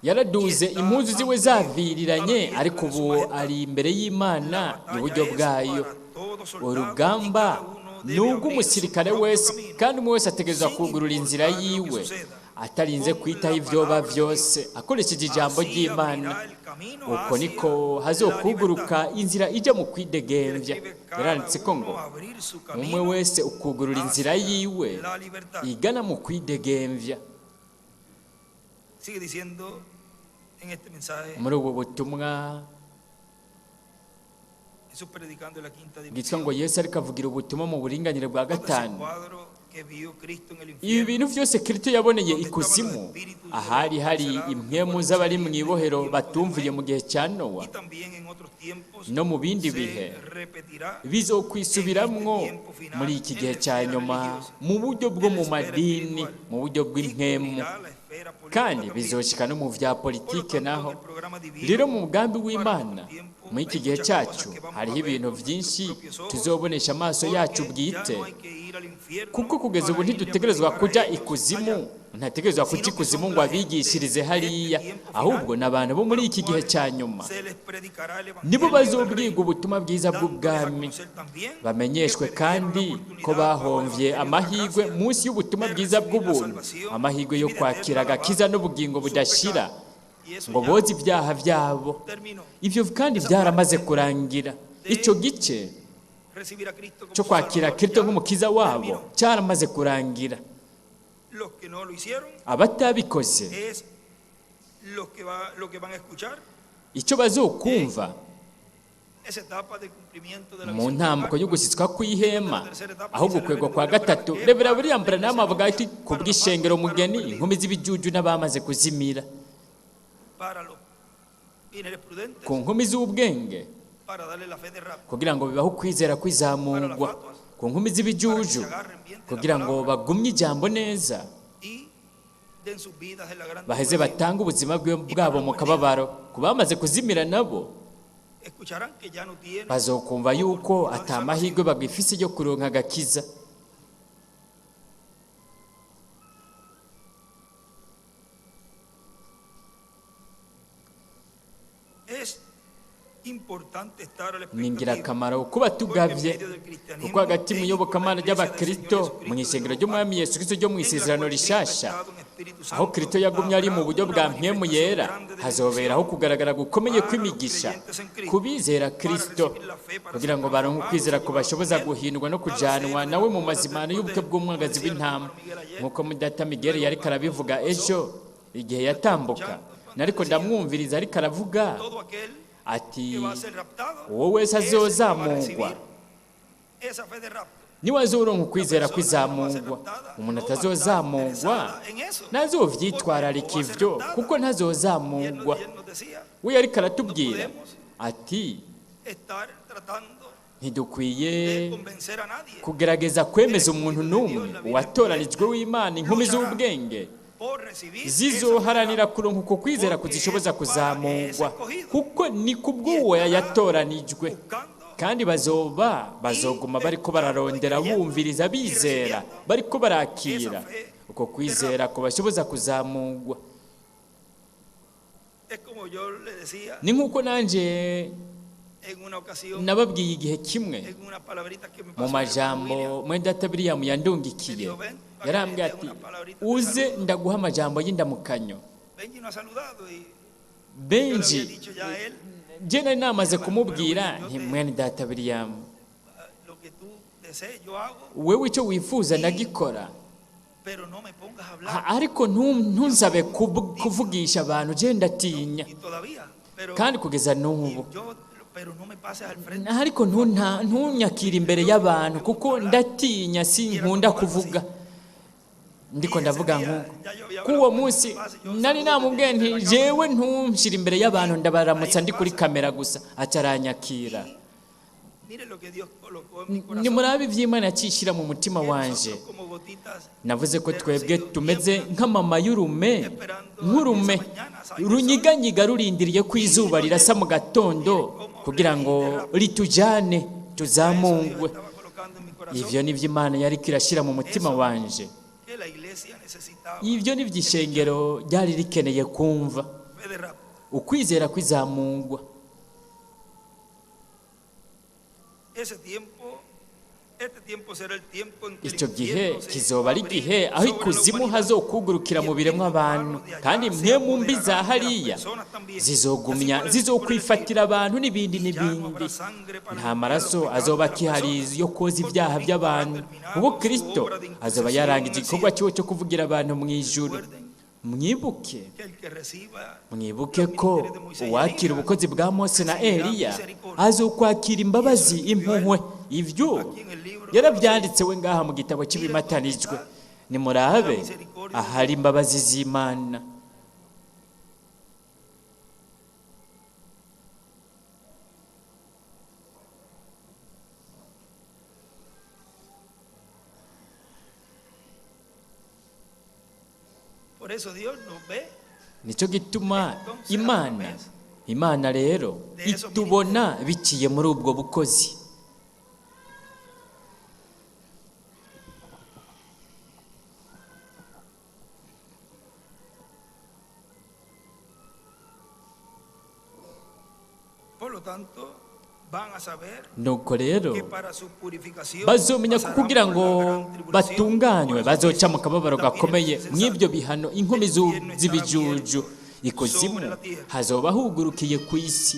yaraduze impuzu ziwe zaviriranye, ariko ubu ari imbere y'Imana iburyo bwayo. Urugamba ni ubw'umusirikare wese, kandi umwe wese ategerezwa kugurura inzira yiwe atarinze kwitaho ibyoba byose, akoresheje ijambo ry'Imana. Uko niko hazokuguruka inzira ijya mu kwidegembya. Yaranditse ko ngo umwe wese ukugurura inzira yiwe igana mu kwidegembya. Muri ubu butumwa bwitwa ngo Yesu ariko avugira ubutumwa mu buringanire bwa gatanu, ibi bintu byose Kristo yaboneye ikuzimu, ahari hari impwemu z'abari mu ibohero batumviye mu gihe cya Nowa no mu bindi bihe, bizokwisubiramwo muri iki gihe cya nyuma mu buryo bwo mu madini, mu buryo bw'impwemu, kandi bizoshika no mu vya politike naho. Rero mu mugambi w'Imana muri iki gihe cyacu hariho ibintu byinshi tuzobonesha amaso yacu bwite, kuko kugeza ubu ntidutegerezwa kujya ikuzimu, ntategerezwa kujya ikuzimu ngo abigishirize hariya, ahubwo n'abantu bo muri iki gihe cya nyuma nibo bazobwirwa ubutumwa bwiza bw'ubwami, bamenyeshwe kandi ko bahomvye amahirwe munsi y'ubutumwa bwiza bw'ubuntu, amahirwe yo kwakira agakiza n'ubugingo budashira, ngo boze ibyaha byabo. Ibyo kandi byaramaze kurangira. Icyo gice cyo kwakira Kristo nk'umukiza wabo cyaramaze kurangira. Abatabikoze icyo bazokumva mu ntambuko yo gushyitswa kw'ihema, aho gukwegwa kwa gatatu. Rebera William Branham avuga ati ku bw'ishengero mugeni, inkumi z'ibijuju n'abamaze kuzimira, ku nkumi z'ubwenge kugira ngo bibahe ukwizera kwizamurwa, ku nkumi z'ibijuju kugira ngo bagumye ijambo neza, baheze batange ubuzima bwabo mu kababaro. Ku bamaze kuzimira nabo bazokumva yuko atamahirwe bagifise yo kuronka agakiza. Ni ingirakamaro kuba tugavye, kuko hagati mu iyobokamana ry'abakristo mu isengero ry'umwami Yesu Kristo ryo mu isezerano rishasha, aho Kristo yagumye ari mu buryo bwa mpwemu yera, hazoberaho kugaragara gukomeye kw'imigisha ku bizera Kristo, kugira ngo baronke ukwizera kubashoboza guhindwa no kujanwa nawe mu mazimano y'ubukwe bw'umwagazi w'intama, nk'uko mudata Miguel yariko arabivuga ejo igihe yatambuka, nariko ndamwumviriza ariko aravuga ati uwo wese azozamugwa niwe azoronka ukwizera kwizamugwa. Umuntu atazozamugwa ntazovyitwararika ivyo, kuko ntazozamugwa. We ariko aratubwira ati ntidukwiye kugerageza kwemeza umuntu n'umwe uwatoranijwe w'Imana inkumi z'ubwenge zizoharanira kuronka uko kwizera kuzishoboza kuzamugwa, kuko ni kubw'uwo yatoranijwe. Kandi bazoba bazoguma bariko bararondera bumviriza bizera, bariko barakira uko kwizera kubashoboza kuzamugwa. Ni nk'uko nanje nababwiye igihe kimwe mu majambo mwene William yandungikiye, yarambwiye ati uze ndaguha amajambo y'indamukanyo. Benji je nari namaze kumubwira nti mwene data William, wewe icyo wifuza ndagikora, ariko ntunsabe kuvugisha abantu, je ndatinya kandi kugeza n'ubu, ariko ntunyakire imbere y'abantu kuko ndatinya, sinkunda kuvuga. Ndiko ndavuga nkuko kuwo munsi nari namubwiye nti jewe ntunshyire imbere y'abantu, ndabaramutsa ndi kuri kamera gusa, acaranyakira. Nimurabe ivy'Imana yacishyira mu mutima wanje. Navuze ko twebwe tumeze nk'amama y'urume, nk'urume runyiganyiga rurindiriye ko izuba rirasa mu gatondo kugira ngo ritujane tuzamungwe. Ivyo nivyo Imana yariko irashyira mu mutima wanje. Ivyo nivyo ishengero ryari rikeneye kumva, ukwizera kwizamungwa. Icyo gihe kizoba ari igihe aho ikuzimu hazokugurukira mu biremwa abantu, kandi mwe mu mbi za hariya zizogumya zizokwifatira abantu n'ibindi n'ibindi. Nta maraso azoba akihari yo koza ibyaha by'abantu, ubu Kristo azoba yarangije igikorwa cyiwe cyo kuvugira abantu mu ijuru. Mwibuke ko uwakira ubukozi bwa Mose na Eliya azokwakira imbabazi impuhwe. Ivyo yarabyanditse we ngaha mu gitabo cy'ibimatanijwe. Nimurabe ahari imbabazi z'Imana. Nicyo gituma Imana rero itubona biciye muri ubwo bukozi. Nuko rero bazomenya ko kugira ngo batunganywe bazoca mu kababaro gakomeye mw'ibyo bihano inkumi z'ibijuju. Ikuzimu hazoba hugurukiye ku isi.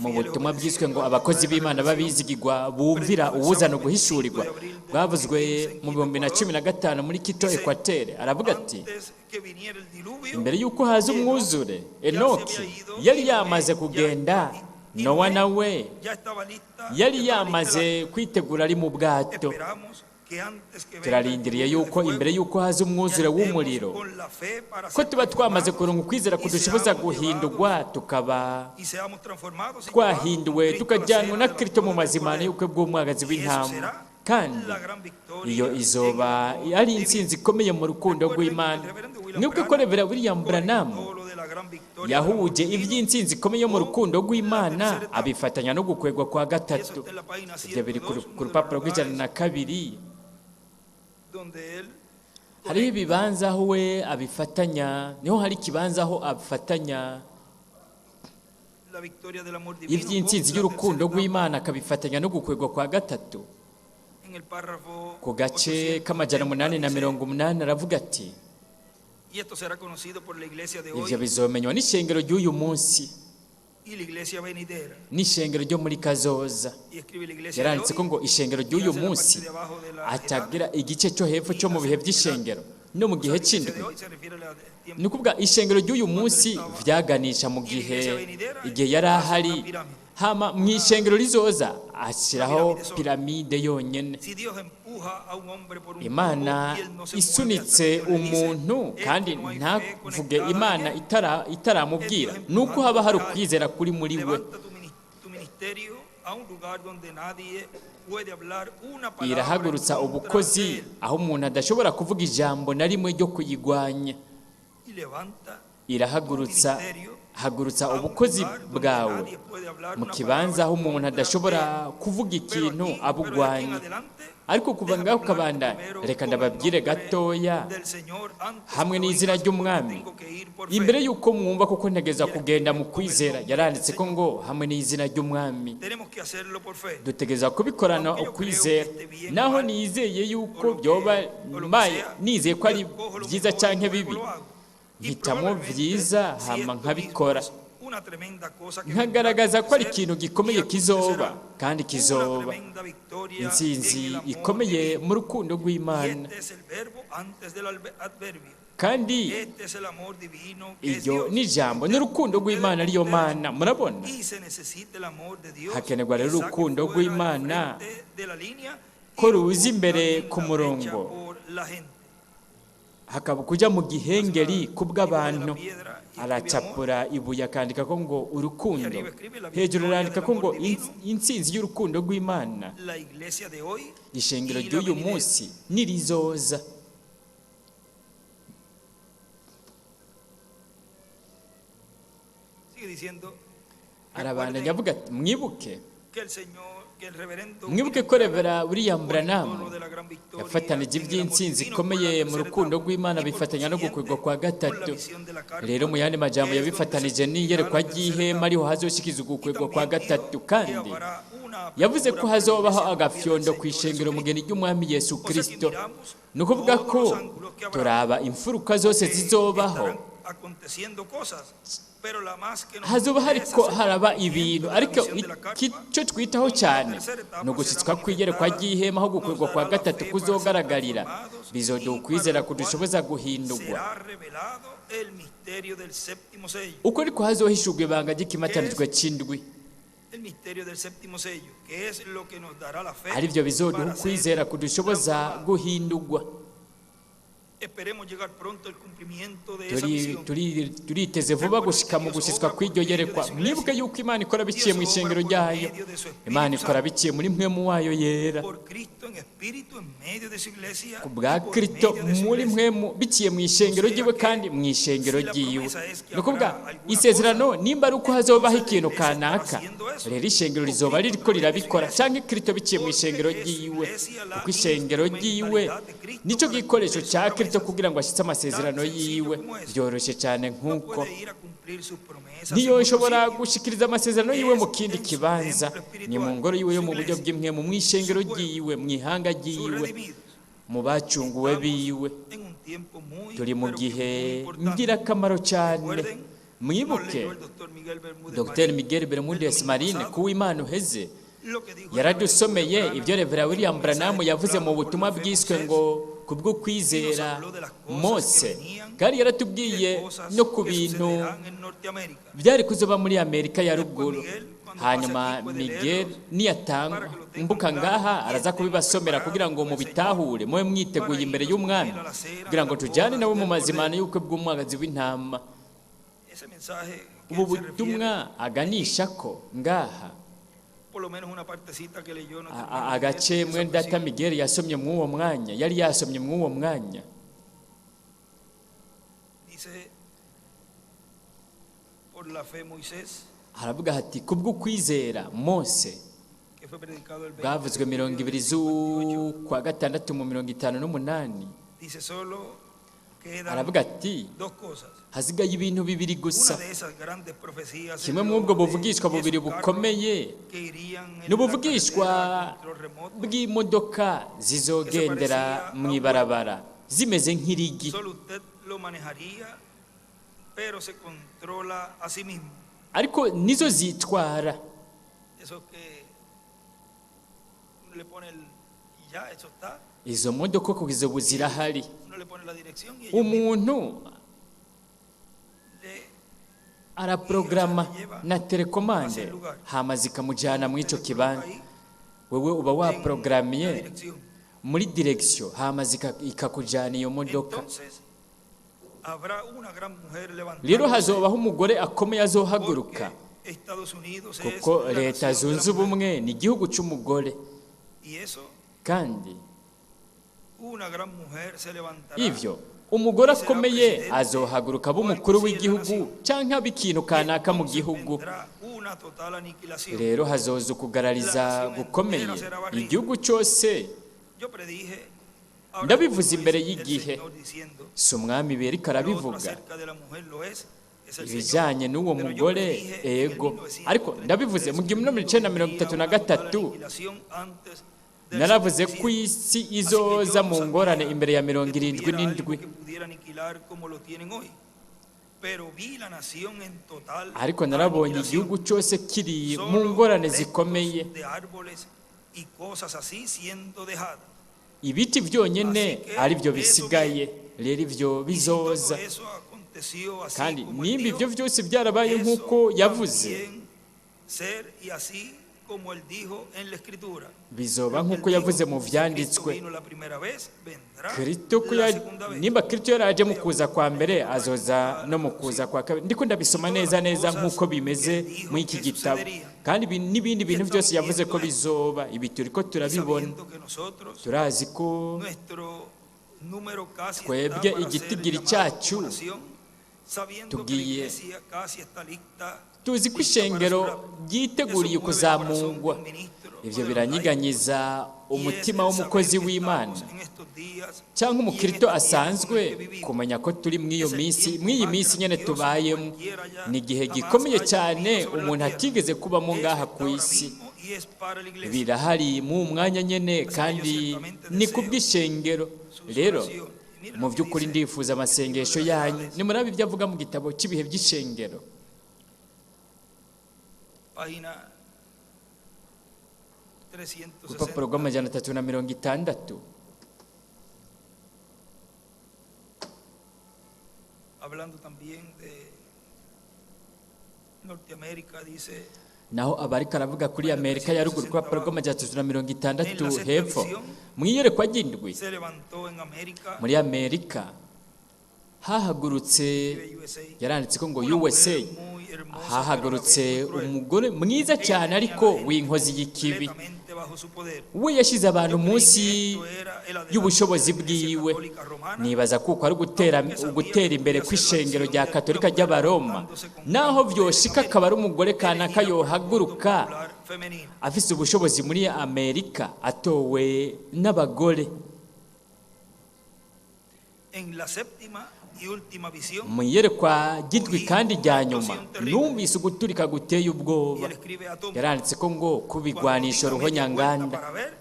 Mu butumwa bwiswe ngo abakozi b'Imana b'abizigirwa bumvira uwuzana guhishurirwa, bwavuzwe mu 2015 muri Quito, Equateur, aravuga ati imbere y'uko haza umwuzure, Enoki yari yamaze kugenda, Nowa nawe yari yamaze kwitegura ari mu bwato. Turarindiriye yuko imbere y'uko haza umwuzure w'umuriro, ko tuba twamaze kuronka ukwizera kudushoboza guhindurwa, tukaba twahinduwe tukajyanwa na Kristo mu mazimano y'ubukwe bw'umwagazi w'intama. Kandi iyo izoba ari intsinzi ikomeye mu rukundo rw'Imana. Mwibuke ko Reverend William Branham yahuje iby'intsinzi ikomeye mu rukundo rw'Imana abifatanya no gukwegwa kwa gatatu. Ibyo biri ku rupapuro rw'102. Hariho ibibanza aho we abifatanya, niho hari ikibanza aho abifatanya la victoria del amor divino con Iby'intsinzi la y'urukundo tercera etapa. rw'Imana akabifatanya no gukwegwa kwa gatatu. En el párrafo Ku gace k'amajana 880 umunani na dice, mirongo umunani aravuga ati: y esto será conocido por la iglesia de Ibyo hoy bizomenywa n'ishengero ry'uyu munsi y la iglesia venidera. n'ishengero ryo muri kazoza. Y escribe la iglesia de Yaranditse ko hoy ngo ishengero y ry'uyu hace la parte munsi, de abajo de la edad. atagira igice cyo hepfo Y cyo la mu bihe edad, by'ishengero no mu o sea, gihe la iglesia c'indwi. de hoy se refiere al Ni tiempo ukuvuga ishengero ry'uyu cuando él munsi estaba. vyaganisha mu Y la gihe iglesia venidera igihe yari hace una ahari. pirámide, Hama mu una, ishengero rizoza una ashyiraho pirámide sola. piramide yonyene. Si Dios empuja a un hombre por un tubo Imana y él no se mueve hasta que isunitse Dios le dice, umuntu es que kandi no hay fe ntavuge conectada en Imana él. itara Es itaramubwira Dios nuko haba empujando hari a alguien. ukwizera kuri muri we. Levanta tu ministerio a un lugar donde nadie puede hablar una palabra en Irahagurutsa contra de ubukozi él. aho umuntu adashobora kuvuga ijambo na rimwe ryo kuyigwanya. Y levanta tu Irahagurutsa, ministerio hagurutsa a un ubukozi lugar donde bwawe nadie puede hablar mu una kibanza palabra aho en umuntu contra de adashobora él. kuvuga Pero ikintu aquí, pero de aquí en abugwanya. adelante, Ariko kuva déjame ngaho hablarte ukabandanya, primero reka con el ndababwire nombre gatoya del Señor antes hamwe que n'izina oigas, porque ry'Umwami tengo que ir por imbere fe. y'uko mwumva, kuko ntegeza Y él kugenda escribe mu con el kwizera. nombre del Yaranditse ko Señor. ngo hamwe n'izina ry'Umwami. Tenemos que hacerlo por fe. Dutegereza kubikorana Aunque yo creo que ukwizera, esté bien o naho mal, nizeye o yuko lo byoba que, o lo que mbaye sea, nizeye ko yo ari escojo lo byiza mejor y canke luego bibi, lo hago. Y mpitamo probablemente, vyiza si hama esto mismo nkabikora, es una tremenda cosa que vendrá a nkagaragaza ko ari acontecer, ikintu y gikomeye kizoba acontecerá kandi una kizoba, tremenda victoria en intsinzi el amor ikomeye divino. mu rukundo Y rw'Imana. este es el verbo antes del adverbio. Kandi Este es el amor divino que es iryo Dios. ni ijambo Usted, n'urukundo ustedes, rw'Imana ariyo ustedes. Mana. Murabona, Y se necesita el amor de Dios hakenerwa que rero saque urukundo fuera el rw'Imana frente de la línea ko y lo ruza ponga imbere en ku la brecha murongo, por la gente. hakaba kuja mu Hace gihengeri una dibujo de la kubw'abantu. piedra y escribe amor. Aracapura ibuye akandika ko ngo Y urukundo, arriba escribe la hejuru victoria arandika del ko amor ngo divino, intsinzi y'urukundo rw'Imana, la iglesia de hoy ishengero y la ry'uyu venidera. munsi nirizoza. Sigue diciendo, Arabandanya recuerden avuga ati: mwibuke, que el Señor, que el reverendo mwibuke William ko Branham Revera William conectó Branham lo de la gran victoria yafatanije en el amor iby'intsinzi divino con la ikomeye mu tercera rukundo etapa rw'Imana y por bifatanya no gukwegwa consiguiente kwa con la gatatu. visión de la Rero carpa, mu yandi majambo que es donde se yabifatanije cumplirá n'iyerekwa la tercera ry'ihema etapa. ariho hazoshikizwa Y ugukwegwa kwa también dijo gatatu. que Kandi habrá una yavuze ko apertura para la hazobaho iglesia novia del agafyondo ku Señor ishengero mugeni Jesucristo. ry'Umwami Yesu O sea que Kristo. miramos Ni ukuvuga todos ko los ángulos que habrá, turaba imfuruka zose que zizobaho, estarán aconteciendo cosas, pero la más que nos hazoba interesa hariko es el haraba cumplimiento ibintu, de la ariko visión de la carpa, icyo twitaho donde la cyane tercera ni etapa será ugushyitswa kw'iyerekwa manifestada, ry'ihema aho nos gukwegwa kwa dará la gatatu fe para ser kuzogaragarira, transformados bizoduha y para ukwizera lo cual kudushoboza guhindurwa. será revelado el misterio del séptimo sello, Uko niko hazohishurwa ibanga que ry'ikimatanijwe es c'indwi, el misterio del séptimo sello, que es lo que nos dará la fe arivyo bizoduha para ser ukwizera kudushoboza transformados. guhindurwa. Esperemos llegar pronto al cumplimiento de esa Turi- visión. Turiteze vuba Recuerden que gushika mu Dios gushyitswa obra por kw'iryo medio de yerekwa. su Mwibuke iglesia. yuko Imana ikora biciye Dios mu obra ishengero por ryayo, medio de su Imana Espíritu ikora Santo, biciye muri mpwemu wayo yera, por Cristo en espíritu en medio de su iglesia ku y bwa por Kristo medio de su muri iglesia. mpwemu biciye mu O ishengero sea ryiwe que kandi mu ishengero si la ryiwe. promesa es que Ni ukuvuga habrá alguna isezerano cosa, nimba ari uko hazobaho entonces la ikintu iglesia estará kanaka, haciendo eso, rero ishengero o rizoba Cristo a ririko través de su rirabikora iglesia, canke Kristo biciye mu porque ishengero es su ryiwe, iglesia la kuko ishengero ryiwe instrumentalidad de Cristo nico para gikoresho cumplir sus ca Kristo promesas. kugira ngo ashitse Tan amasezerano sencillo yiwe. como eso. Byoroshe cyane No nk'uko puede ir a cumplir sus promesas en niyo otro nshobora sitio. gushikiriza amasezerano yiwe mu Es kindi en su kibanza, templo ni mu espiritual, ngoro yiwe yo su mu buryo iglesia, bw'imwe, mu ishengero su pueblo, ryiwe, mu ihanga sus ryiwe, redimidos. mu bacunguwe Estamos biwe. en un tiempo muy, Turi mu pero que muy gihe importante. ngirakamaro cyane. Recuerden, nos Mwibuke leyó el doctor Miguel Bermúdez Dr Marín Miguel el Bermudez domingo Marine pasado ku w'Imana uheze lo que dijo el reverendo William yaradusomeye Branham ibyo Revera en William un Branham mensaje yavuze mu titulado Por butumwa la fe bwiswe Moisés ngo y nos kubw'ukwizera habló de las cosas que Mose, venían kandi y de yaratubwiye cosas no ku que bintu sucederán en Norteamérica. byari kuzoba muri Amerika ya Después ruguru. Miguel, cuando pase Hanyuma aquí, puede Miguel leerlos niyatanga para que lo tengan mbuka claro ngaha y araza estemos kubibasomera kugira preparados ngo con el Señor mubitahure mube mwiteguye para imbere irnos con y'Umwami, Él a la cena kugira de ngo las tujyane bodas nawe mu del mazimano Cordero. y'ubukwe bw'umwagazi w'intama. Ese mensaje que Ubu él se refiere, butumwa aganisha ko ngaha por lo menos una partecita que leyó, no termino de leer agace esa mwene data porción. Miguel yasomye mw'uwo mwanya, yari yasomye mw'uwo mwanya. Dice, por la fe Moisés, Haravuga hati kubw'ukwizera Mose, que fue predicado el 20 bwavuzwe de mirongo julio ibiri del 58, z'ukwa gatandatu mu 58, dice solo Quedan Aravuga ati dos cosas. hasigaye ibintu bibiri gusa. Una de esas grandes profecías es Kimwe lo muri ubwo de buvugishwa esos bubiri carros bukomeye que irían en ni la ubuvugishwa carretera a control remoto. bw'imodoka zizogendera mu ibarabara zimeze nk'irigi. Solo usted lo manejaría, pero se controla a sí mismo. Ariko nizo zitwara. Eso que uno le pone el y ya, eso está. Izo modoka kugeza ubu zirahari. Uno le pone la dirección y ellos mismos Umuntu le araporogaramu na telekomande hama zikamujyana muri icyo kibanza. ahí Wewe uba en la waporogaramuye dirección. muri direkisiyo hama ikakujyana iyo modoka. Entonces, habrá una gran mujer Rero levantándose hazobaho umugore akomeye azohaguruka porque Estados Unidos es kuko la Leta nación de Zunze la mujer. Ubumwe ni igihugu cy'umugore. Y eso, Kandi una gran mujer se levantará ivyo umugore akomeye azohaguruka abe umukuru w'igihugu cyangwa abe ikintu y kanaka mu entonces gihugu. vendrá una total aniquilación. Rero hazoza ukugarariza gukomeye igihugu cyose. Yo predije, ahora Ndabivuze como imbere es el y'igihe. Señor diciendo, Si umwami beriko lo otro arabivuga acerca de la mujer lo es el ibijyanye Señor. n'uwo Pero yo mugore predije en el ego ariko ndabivuze mu gihumbi mirongo icyenda na mirongo itatu 1933 na que vendría gatatu una total aniquilación antes del naravuze ko 77. isi Así que izoza yo no mu ngorane sabía imbere ya mirongo que irindwi tuviera algo n'indwi. que pudiera aniquilar como lo tienen hoy. Pero vi la nación en total Ariko narabonye aniquilación. igihugu cyose kiri mu Solo ngorane restos zikomeye, de árboles y cosas así siendo dejadas. ibiti byonyine Así que ari byo eso bisigaye. Rero ibyo Y si todo bizoza. eso aconteció así Kandi como él nimba dijo, ibyo byose byarabaye eso nk'uko yavuze, también ser y así como él dijo en la escritura. bizoba Lo que él nk'uko yavuze dijo, mu si Cristo vyanditswe. vino la primera vez, vendrá Kristo ko la ya- segunda vez. nimba Kristo yaraje mu kuza kwa mbere azoza no mu kuza kwa kabiri. Ndiko ndabisoma neza neza nk'uko bimeze muri iki gitabo. Kandi ibi n'ibindi bintu byose yavuze ko bizoba, ibi turiko Y turabibona. sabiendo que nosotros, Turazi ko nuestro número casi está twebwe para ser igitigiri llamado cyacu como nación, sabiendo que la tugiye iglesia casi está lista, tuzi ko lista para su ishengero rapto. ryiteguriye Eso mueve el corazón de kuzamurwa. un ministro o Ivyo de los laicos biranyiganyiza y es umutima el w'umukozi saber que w'Imana estamos en estos días cyangwa y en umukristo este tiempo en el asanzwe que vivimos. kumenya ko turi muri iyo Es el minsi tiempo muri iyi más minsi nyene grandioso que tubayemo. cualquiera haya Ni igihe jamás gikomeye haya cyane vivido sobre la umuntu tierra. atigeze kubamo Eso ngaha está ku ahora isi. mismo y es para la iglesia. Birahari mu mwanya nyene Así que yo kandi ciertamente ni deseo kubw'ishengero. sus Rero oraciones. Y miren mu lo que by'ukuri dice ndifuza el libro amasengesho de las yanyu. edades, Nimurabe ibyo avuga mu gitabo cy'ibihe by'ishengero, página urupapuro 360. rw'amajana 360. Hablando también de Norteamérica, dice Naho abariko aravuga kuri página Amerika ya ruguru, 360 urupapuro abajo. rw'amajana 360 En la sexta hepfo, visión mu iyerekwa ry'indwi se levantó en América, muri Amerika hahagurutse, escribe USA, yaranditse ko ngo una mujer USA muy hermosa, pero a la vez hahagurutse muy cruel. umugore mwiza Ella cyane tenía a ariko la gente w'inkozi y'ikibi. completamente bajo su poder. We yashyize abantu Yo creí que munsi esto era el adelanto de y'ubushobozi la Iglesia bwiwe. Católica Romana, Nibaza kuko ari ugutera aunque sabía ugutera que imbere podía ser la kw'ishengero acción rya de alguna Katolika mujer ry'Abaroma levantándose con gran naho poder en vyoshika akaba América, ari umugore kanaka elegida por el voto yohaguruka popular femenino. afise ubushobozi muri Amerika atowe n'abagore. En la séptima y última visión, Mu iyerekwa ry'indwi oí kandi una rya nyuma explosión terrible. numvise uguturika guteye Y ubwoba. él escribe atómico. Yaranditse ko ngo Cuando di kubigwanisha la media vuelta ruhonyanganda para ver,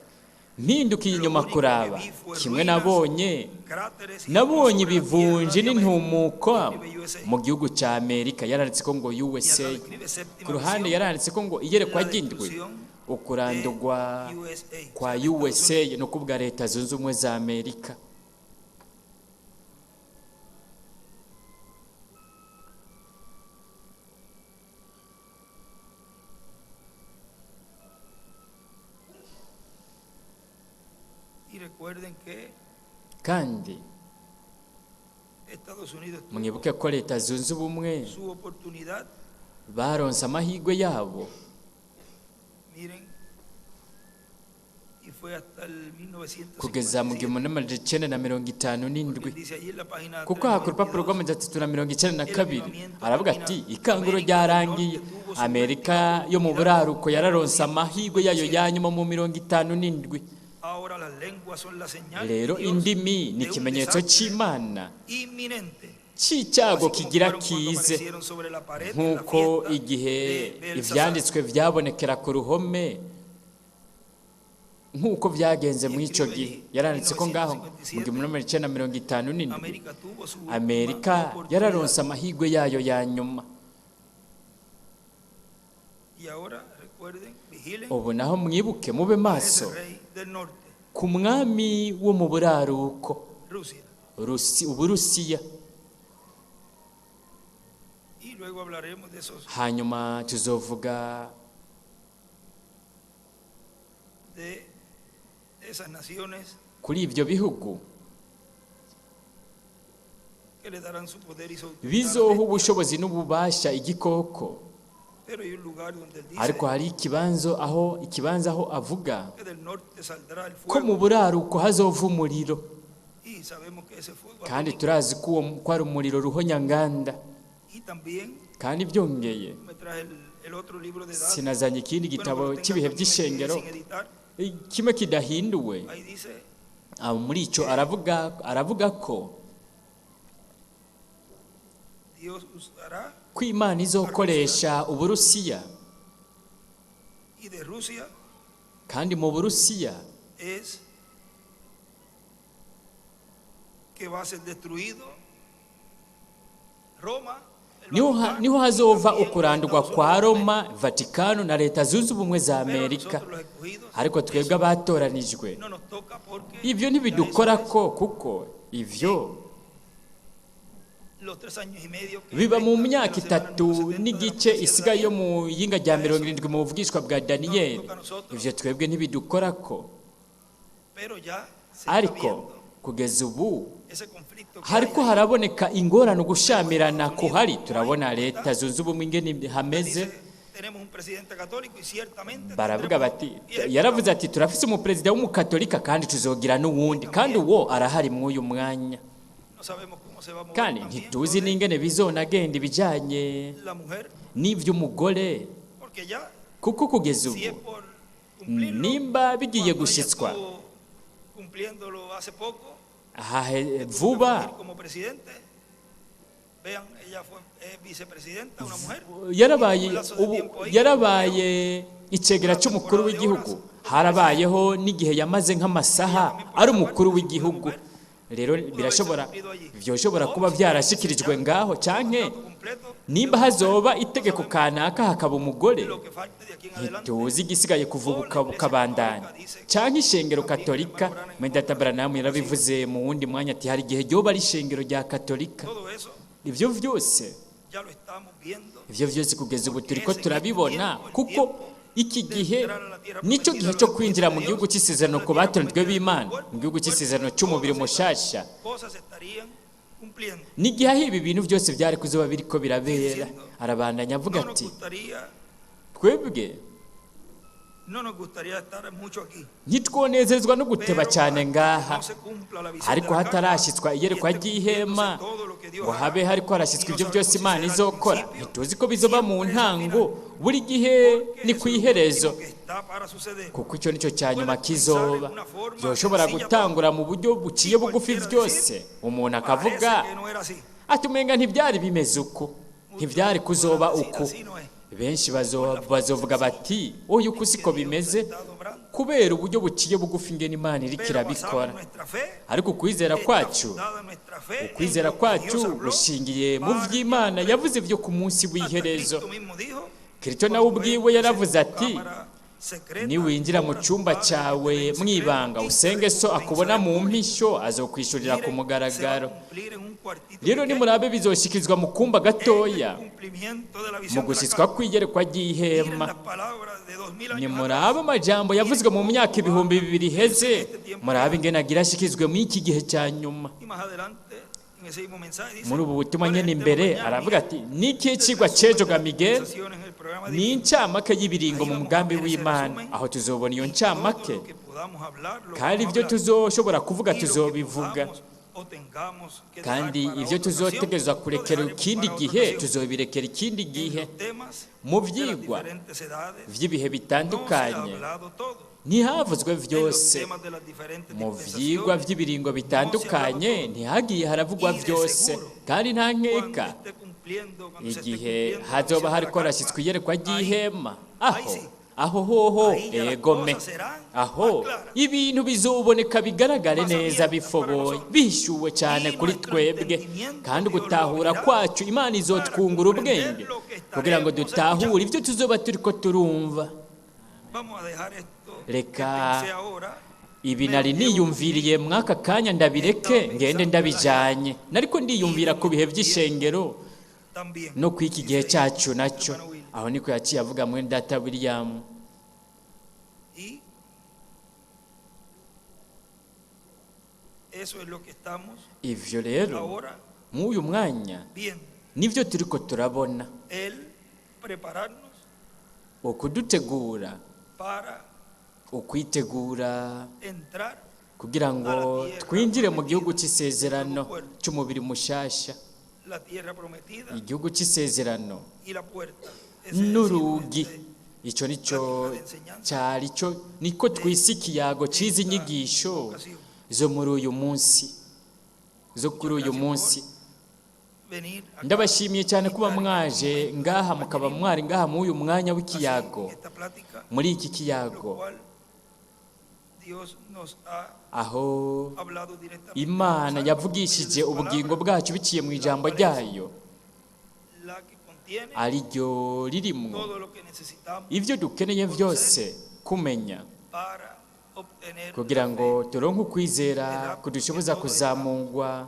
mpindukiye lo inyuma único que kuraba vi fue kimwe ruinas, nabonye cráteres y humo nabonye sobre la tierra ibivunji de América. n'intumuko Escribe USA. mu gihugu cya Amerika. Yaranditse ko ngo Y USA. al lado escribe Ku séptima ruhande visión, yaranditse ko ngo iyerekwa la ry'indwi destrucción de ukurandurwa USA, o kwa sea, de Estados USA, Unidos. ni ukuvuga Leta Zunze Ubumwe za Amerika. Y recuerden que Kandi Estados Unidos tuvo mwibuke ko Leta Zunze Ubumwe su oportunidad. baronse amahirwe yabo. Miren, y fue hasta el Kugeza mu 1957. 1957. Porque dice allí en la página Kuko aha ku rupapuro 392, rw'amajana 392 el avivamiento aravuga termina. ati ikanguro América del ryarangiye, Norte tuvo su Amerika última yo mu oportunidad buraruko en yararonse amahirwe yayo 1957. ya nyuma mu 57. Ahora las lenguas son la señal de Rero Dios indimi ni de un ikimenyetso desastre c'Imana inminente. c'icyago Así como kigira fueron cuando kize, aparecieron sobre la pared en la nk'uko fiesta igihe de Belsasar. ivyanditswe vyabonekera ku ruhome, nk'uko vyagenze muri ico gihe. Yaranditse ko ngaho mu 1957 América tuvo su última Amerika oportunidad. yararonse amahirwe yayo ya nyuma. Y ahora recuerden, vigilen Ubu naho mwibuke, mube a ese maso rey del norte, ku mwami wo mu buraruko, Rusia. Uburusiya. Y luego hablaremos de esos Hanyuma tuzovuga de esas naciones kuri ivyo bihugu que le darán su poder y su autoridad a la bizoha bestia. ubushobozi n'ububasha igikoko. Pero hay un lugar donde él dice Ariko hari ikibanza aho avuga que del norte saldrá el ko mu fuego buraruko hazova umuriro, y sabemos que ese fuego kandi atómico. turazi ko ko ari umuriro ruhonyanganda. Y también Kandi byongeye, me traje el otro libro de edad. sinazanye ikindi Bueno, gitabo que lo tengan cy'ibihe también aquí by'ishengero sin editar. kimwe kidahinduwe. Ahí dice Ah, muri ico aravuga ko Dios usará ko Imana izokoresha Uburusiya, y de Rusia kandi mu Burusiya es que va a ser destruido Roma, el niho Vaticano, niho hazova también ukurandurwa Estados kwa Unidos de Roma, Vatikano na Leta Zunze Ubumwe za América. Pero Amerika. nosotros los escogidos, Ariko twebwe abatoranijwe, no nos toca porque ivyo ya ntibidukora eso es ko, kuko ivyo los 3 años y medio que biba mu restan de myaka la semana 3 número 70 de la n'igice profecía de isigaye yo Daniel. mu yinga rya 70 mu buvugishwa bwa Daniyeli. Ivyo twebwe ntibidukorako. Pero ya se está Ariko viendo kugeza ubu ese conflicto que hariko hay ahí. haraboneka ingorane, ugushamirana kuhari. Turabona Leta Zunze Ubumwe ingene hameze. Dice, tenemos un presidente católico y ciertamente Baravuga tendremos bati, otro. Y es el yaravuze ati turafise umuperezida w'umukatolika kandi tuzogira n'uwundi, kandi uwo arahari mw'uyu mwanya. No sabemos cómo se va a mover Kandi también ntituzi lo de n'ingene bizonagenda ibijanye la mujer, n'ivy'umugore, porque ya kuko kugeza si es ubu por cumplirlo, nimba bigiye cuando ella gushitswa estuvo cumpliéndolo hace poco, hahe tuvo que vuba, fungir como presidente. Vean, ella fue vicepresidenta, una mujer. yarabaye Y un lazo de ubu tiempo ahí, yarabaye icegera c'umukuru w'igihugu, harabayeho n'igihe yamaze nk'amasaha ari umukuru w'igihugu. Rero birashobora, vyoshobora kuba vyarashikirijwe ngaho, canke mandato completo nimba hazoba itegeko kanaka hakaba umugore, lo que falte de aquí en adelante. ntituzi igisigaye kuva ubu ukabandanya. Canke ishengero katolika, mwene Branham yarabivuze mu wundi mwanya ati hari igihe ryoba ari ishengero rya katolika. Todo eso Ivyo vyose, ya lo estamos viendo. ivyo vyose kugeza ubu turiko turabibona, kuko iki gihe nicyo gihe cyo kwinjira mu gihugu cy'isezerano ku batoranijwe b'Imana, mu gihugu cy'isezerano cy'umubiri mushasha. Cosas estarían cumpliendo. N'igihe aho ibi bintu byose byari kuzoba biriko birabera. Arabandanya avuga No nos ati gustaría, twebwe no nos gustaría estar mucho aquí. ntitwonezezwa no guteba Pero cyane ngaha, no se cumpla la visión ariko de la carta hatarashyitswa y iyerekwa esté ry'ihema, cumpliéndose todo lo que Dios ngo hará, habe hariko harashyitswa y no ibyo sabemos byose si Imana será al izokora, principio, ntituzi ko bizoba mu siempre es al ntango, final, buri gihe porque ni es ku lo iherezo, último que está para suceder. kuko icyo nicyo cya nyuma Puede comenzar kizoba. en una forma Byoshobora sencilla gutangura mu buryo buciye y bugufi cualquiera byose, decir, umuntu akavuga parece que no era así. ati umenga ntibyari bimeze uku, ntibyari Muchos kuzoba podrán decir, uku. así no es. Benshi bazovuga bati oya, uku siko Que Dios ha bimeze, estado obrando. kubera uburyo buciye bugufi ingene Imana iriko Pero basamos irabikora. nuestra fe, Ariko ukwizera está kwacu, fundada nuestra fe en ukwizera lo que kwacu Dios habló gushingiye mu para el vy'Imana tiempo yavuze byo ku munsi presente. Hasta w'iherezo. Cristo mismo dijo, Kristo nawe cuando ubwiwe entres en yaravuze tu ati cámara secreta, niwinjira mu ora a tu cyumba Padre que te cyawe ve en secreto mwibanga, y te usenge so akubona recompensará mu en público. mpisho, azokwishurira ku Miren, se va a mugaragaro. cumplir en un cuartito Rero pequeño nimurabe bizoshyikirizwa mu kumba en el gatoya, cumplimiento de la mu visión de la gushyitswa carta. kw'iyerekwa Miren ry'ihema. las palabras de 2000 años Nimurabe atrás. amajambo yavuzwe Miren mu cómo myaka va ibihumbi a bibiri cumplirse en iheze, este tiempo murabe final. ingene agira ashyikirizwe muri iki gihe cya nyuma. Y más adelante, en ese mismo mensaje, dice, Muri ubu butumwa ¿cuál es nyene el tema imbere mañana, aravuga Miguel? ati ni ikihe Este cigwa resumen c'ejo de ga las Miguel? dispensaciones en el programa Ni divino. incamake y'ibiringo Ahí mu vamos a mugambi ver ese w'Imana. resumen Aho tuzobona iyo y todo ncamake, lo que podamos hablar, lo kandi vamos a ibyo hablar. tuzoshobora kuvuga Y lo que tuzobivuga, podamos Kandi ibyo tuzotegerezwa kurekera ikindi gihe, tuzobirekera ikindi gihe. Mu byigwa by'ibihe bitandukanye ntihavuzwe byose, mu byigwa by'ibiringo bitandukanye ntihagiye haravugwa byose, kandi nta nkeka igihe hazoba hariko harashyitswe iyerekwa ry'ihema, aho hoho egome, aho ibintu bizoboneka bigaragare neza, bifoboye, bishyuwe cyane kuri twebwe. Kandi gutahura kwacu, Imana izotwungura ubwenge kugira ngo dutahure ibyo tuzoba turiko turumva. Reka ibi nari niyumviriye mw'aka kanya ndabireke ngende ndabijanye, nariko ndiyumvira ku bihe by'ishengero no ku iki gihe cyacu nacyo. Aho niko yaciye avuga mwene data William. Ivyo rero mw'uyu mwanya nivyo turiko turabona, ukudutegura, ukwitegura kugira ngo twinjire mu gihugu cy'isezerano cy'umubiri mushasha, igihugu cy'isezerano n'urugi. Icyo nicyo cyari cyo, niko twise ikiyago cy'izi nyigisho zo muri uyu munsi, zo kuri uyu munsi. Ndabashimiye cyane kuba mwaje ngaha, mukaba mwari ngaha muri uyu mwanya w'ikiyago, muri iki kiyago aho Imana yavugishije ubugingo bwacu biciye mu ijambo ryayo, ariryo ririmwo ibyo dukeneye byose kumenya kugira ngo turonke ukwizera kudushoboza kuzamurwa.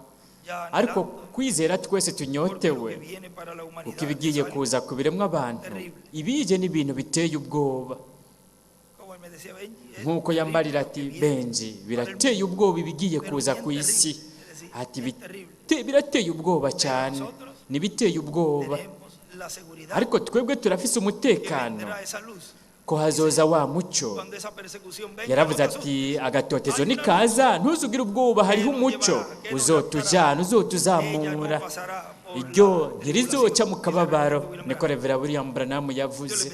Ariko kwizera twese tunyotewe, kuko ibigiye kuza ku biremwa abantu ibije n'ibintu biteye ubwoba. Nk'uko yambarira ati Benji, birateye ubwoba ibigiye kuza ku isi, ati birateye ubwoba cyane, ntibiteye ubwoba. Ariko twebwe turafise umutekano ko hazoza wa mucyo. Yaravuze ati agatotezo nikaza ntuzugire ubwoba, hariho umucyo uzotujyana, uzotuzamura, iryo ntirizoca mu kababaro. Niko Revera William Branham yavuze.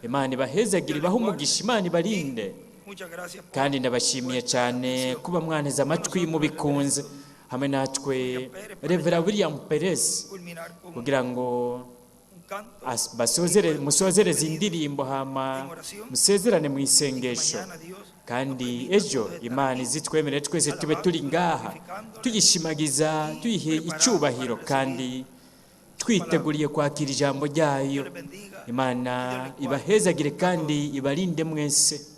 Imana ibahezagire, ibahe umugisha, Imana ibarinde. Kandi ndabashimiye cyane kuba mwaneze amatwi mubikunze hamwe natwe Revera William Perez, kugira ngo musozereze indirimbo, hama musezerane mu isengesho. Kandi ejo Imana izitwemerere twese tube turi ngaha tuyishimagiza, tuyihe icyubahiro, kandi twiteguriye kwakira ijambo ryayo. Imana ibahezagire kandi ibarinde mwese.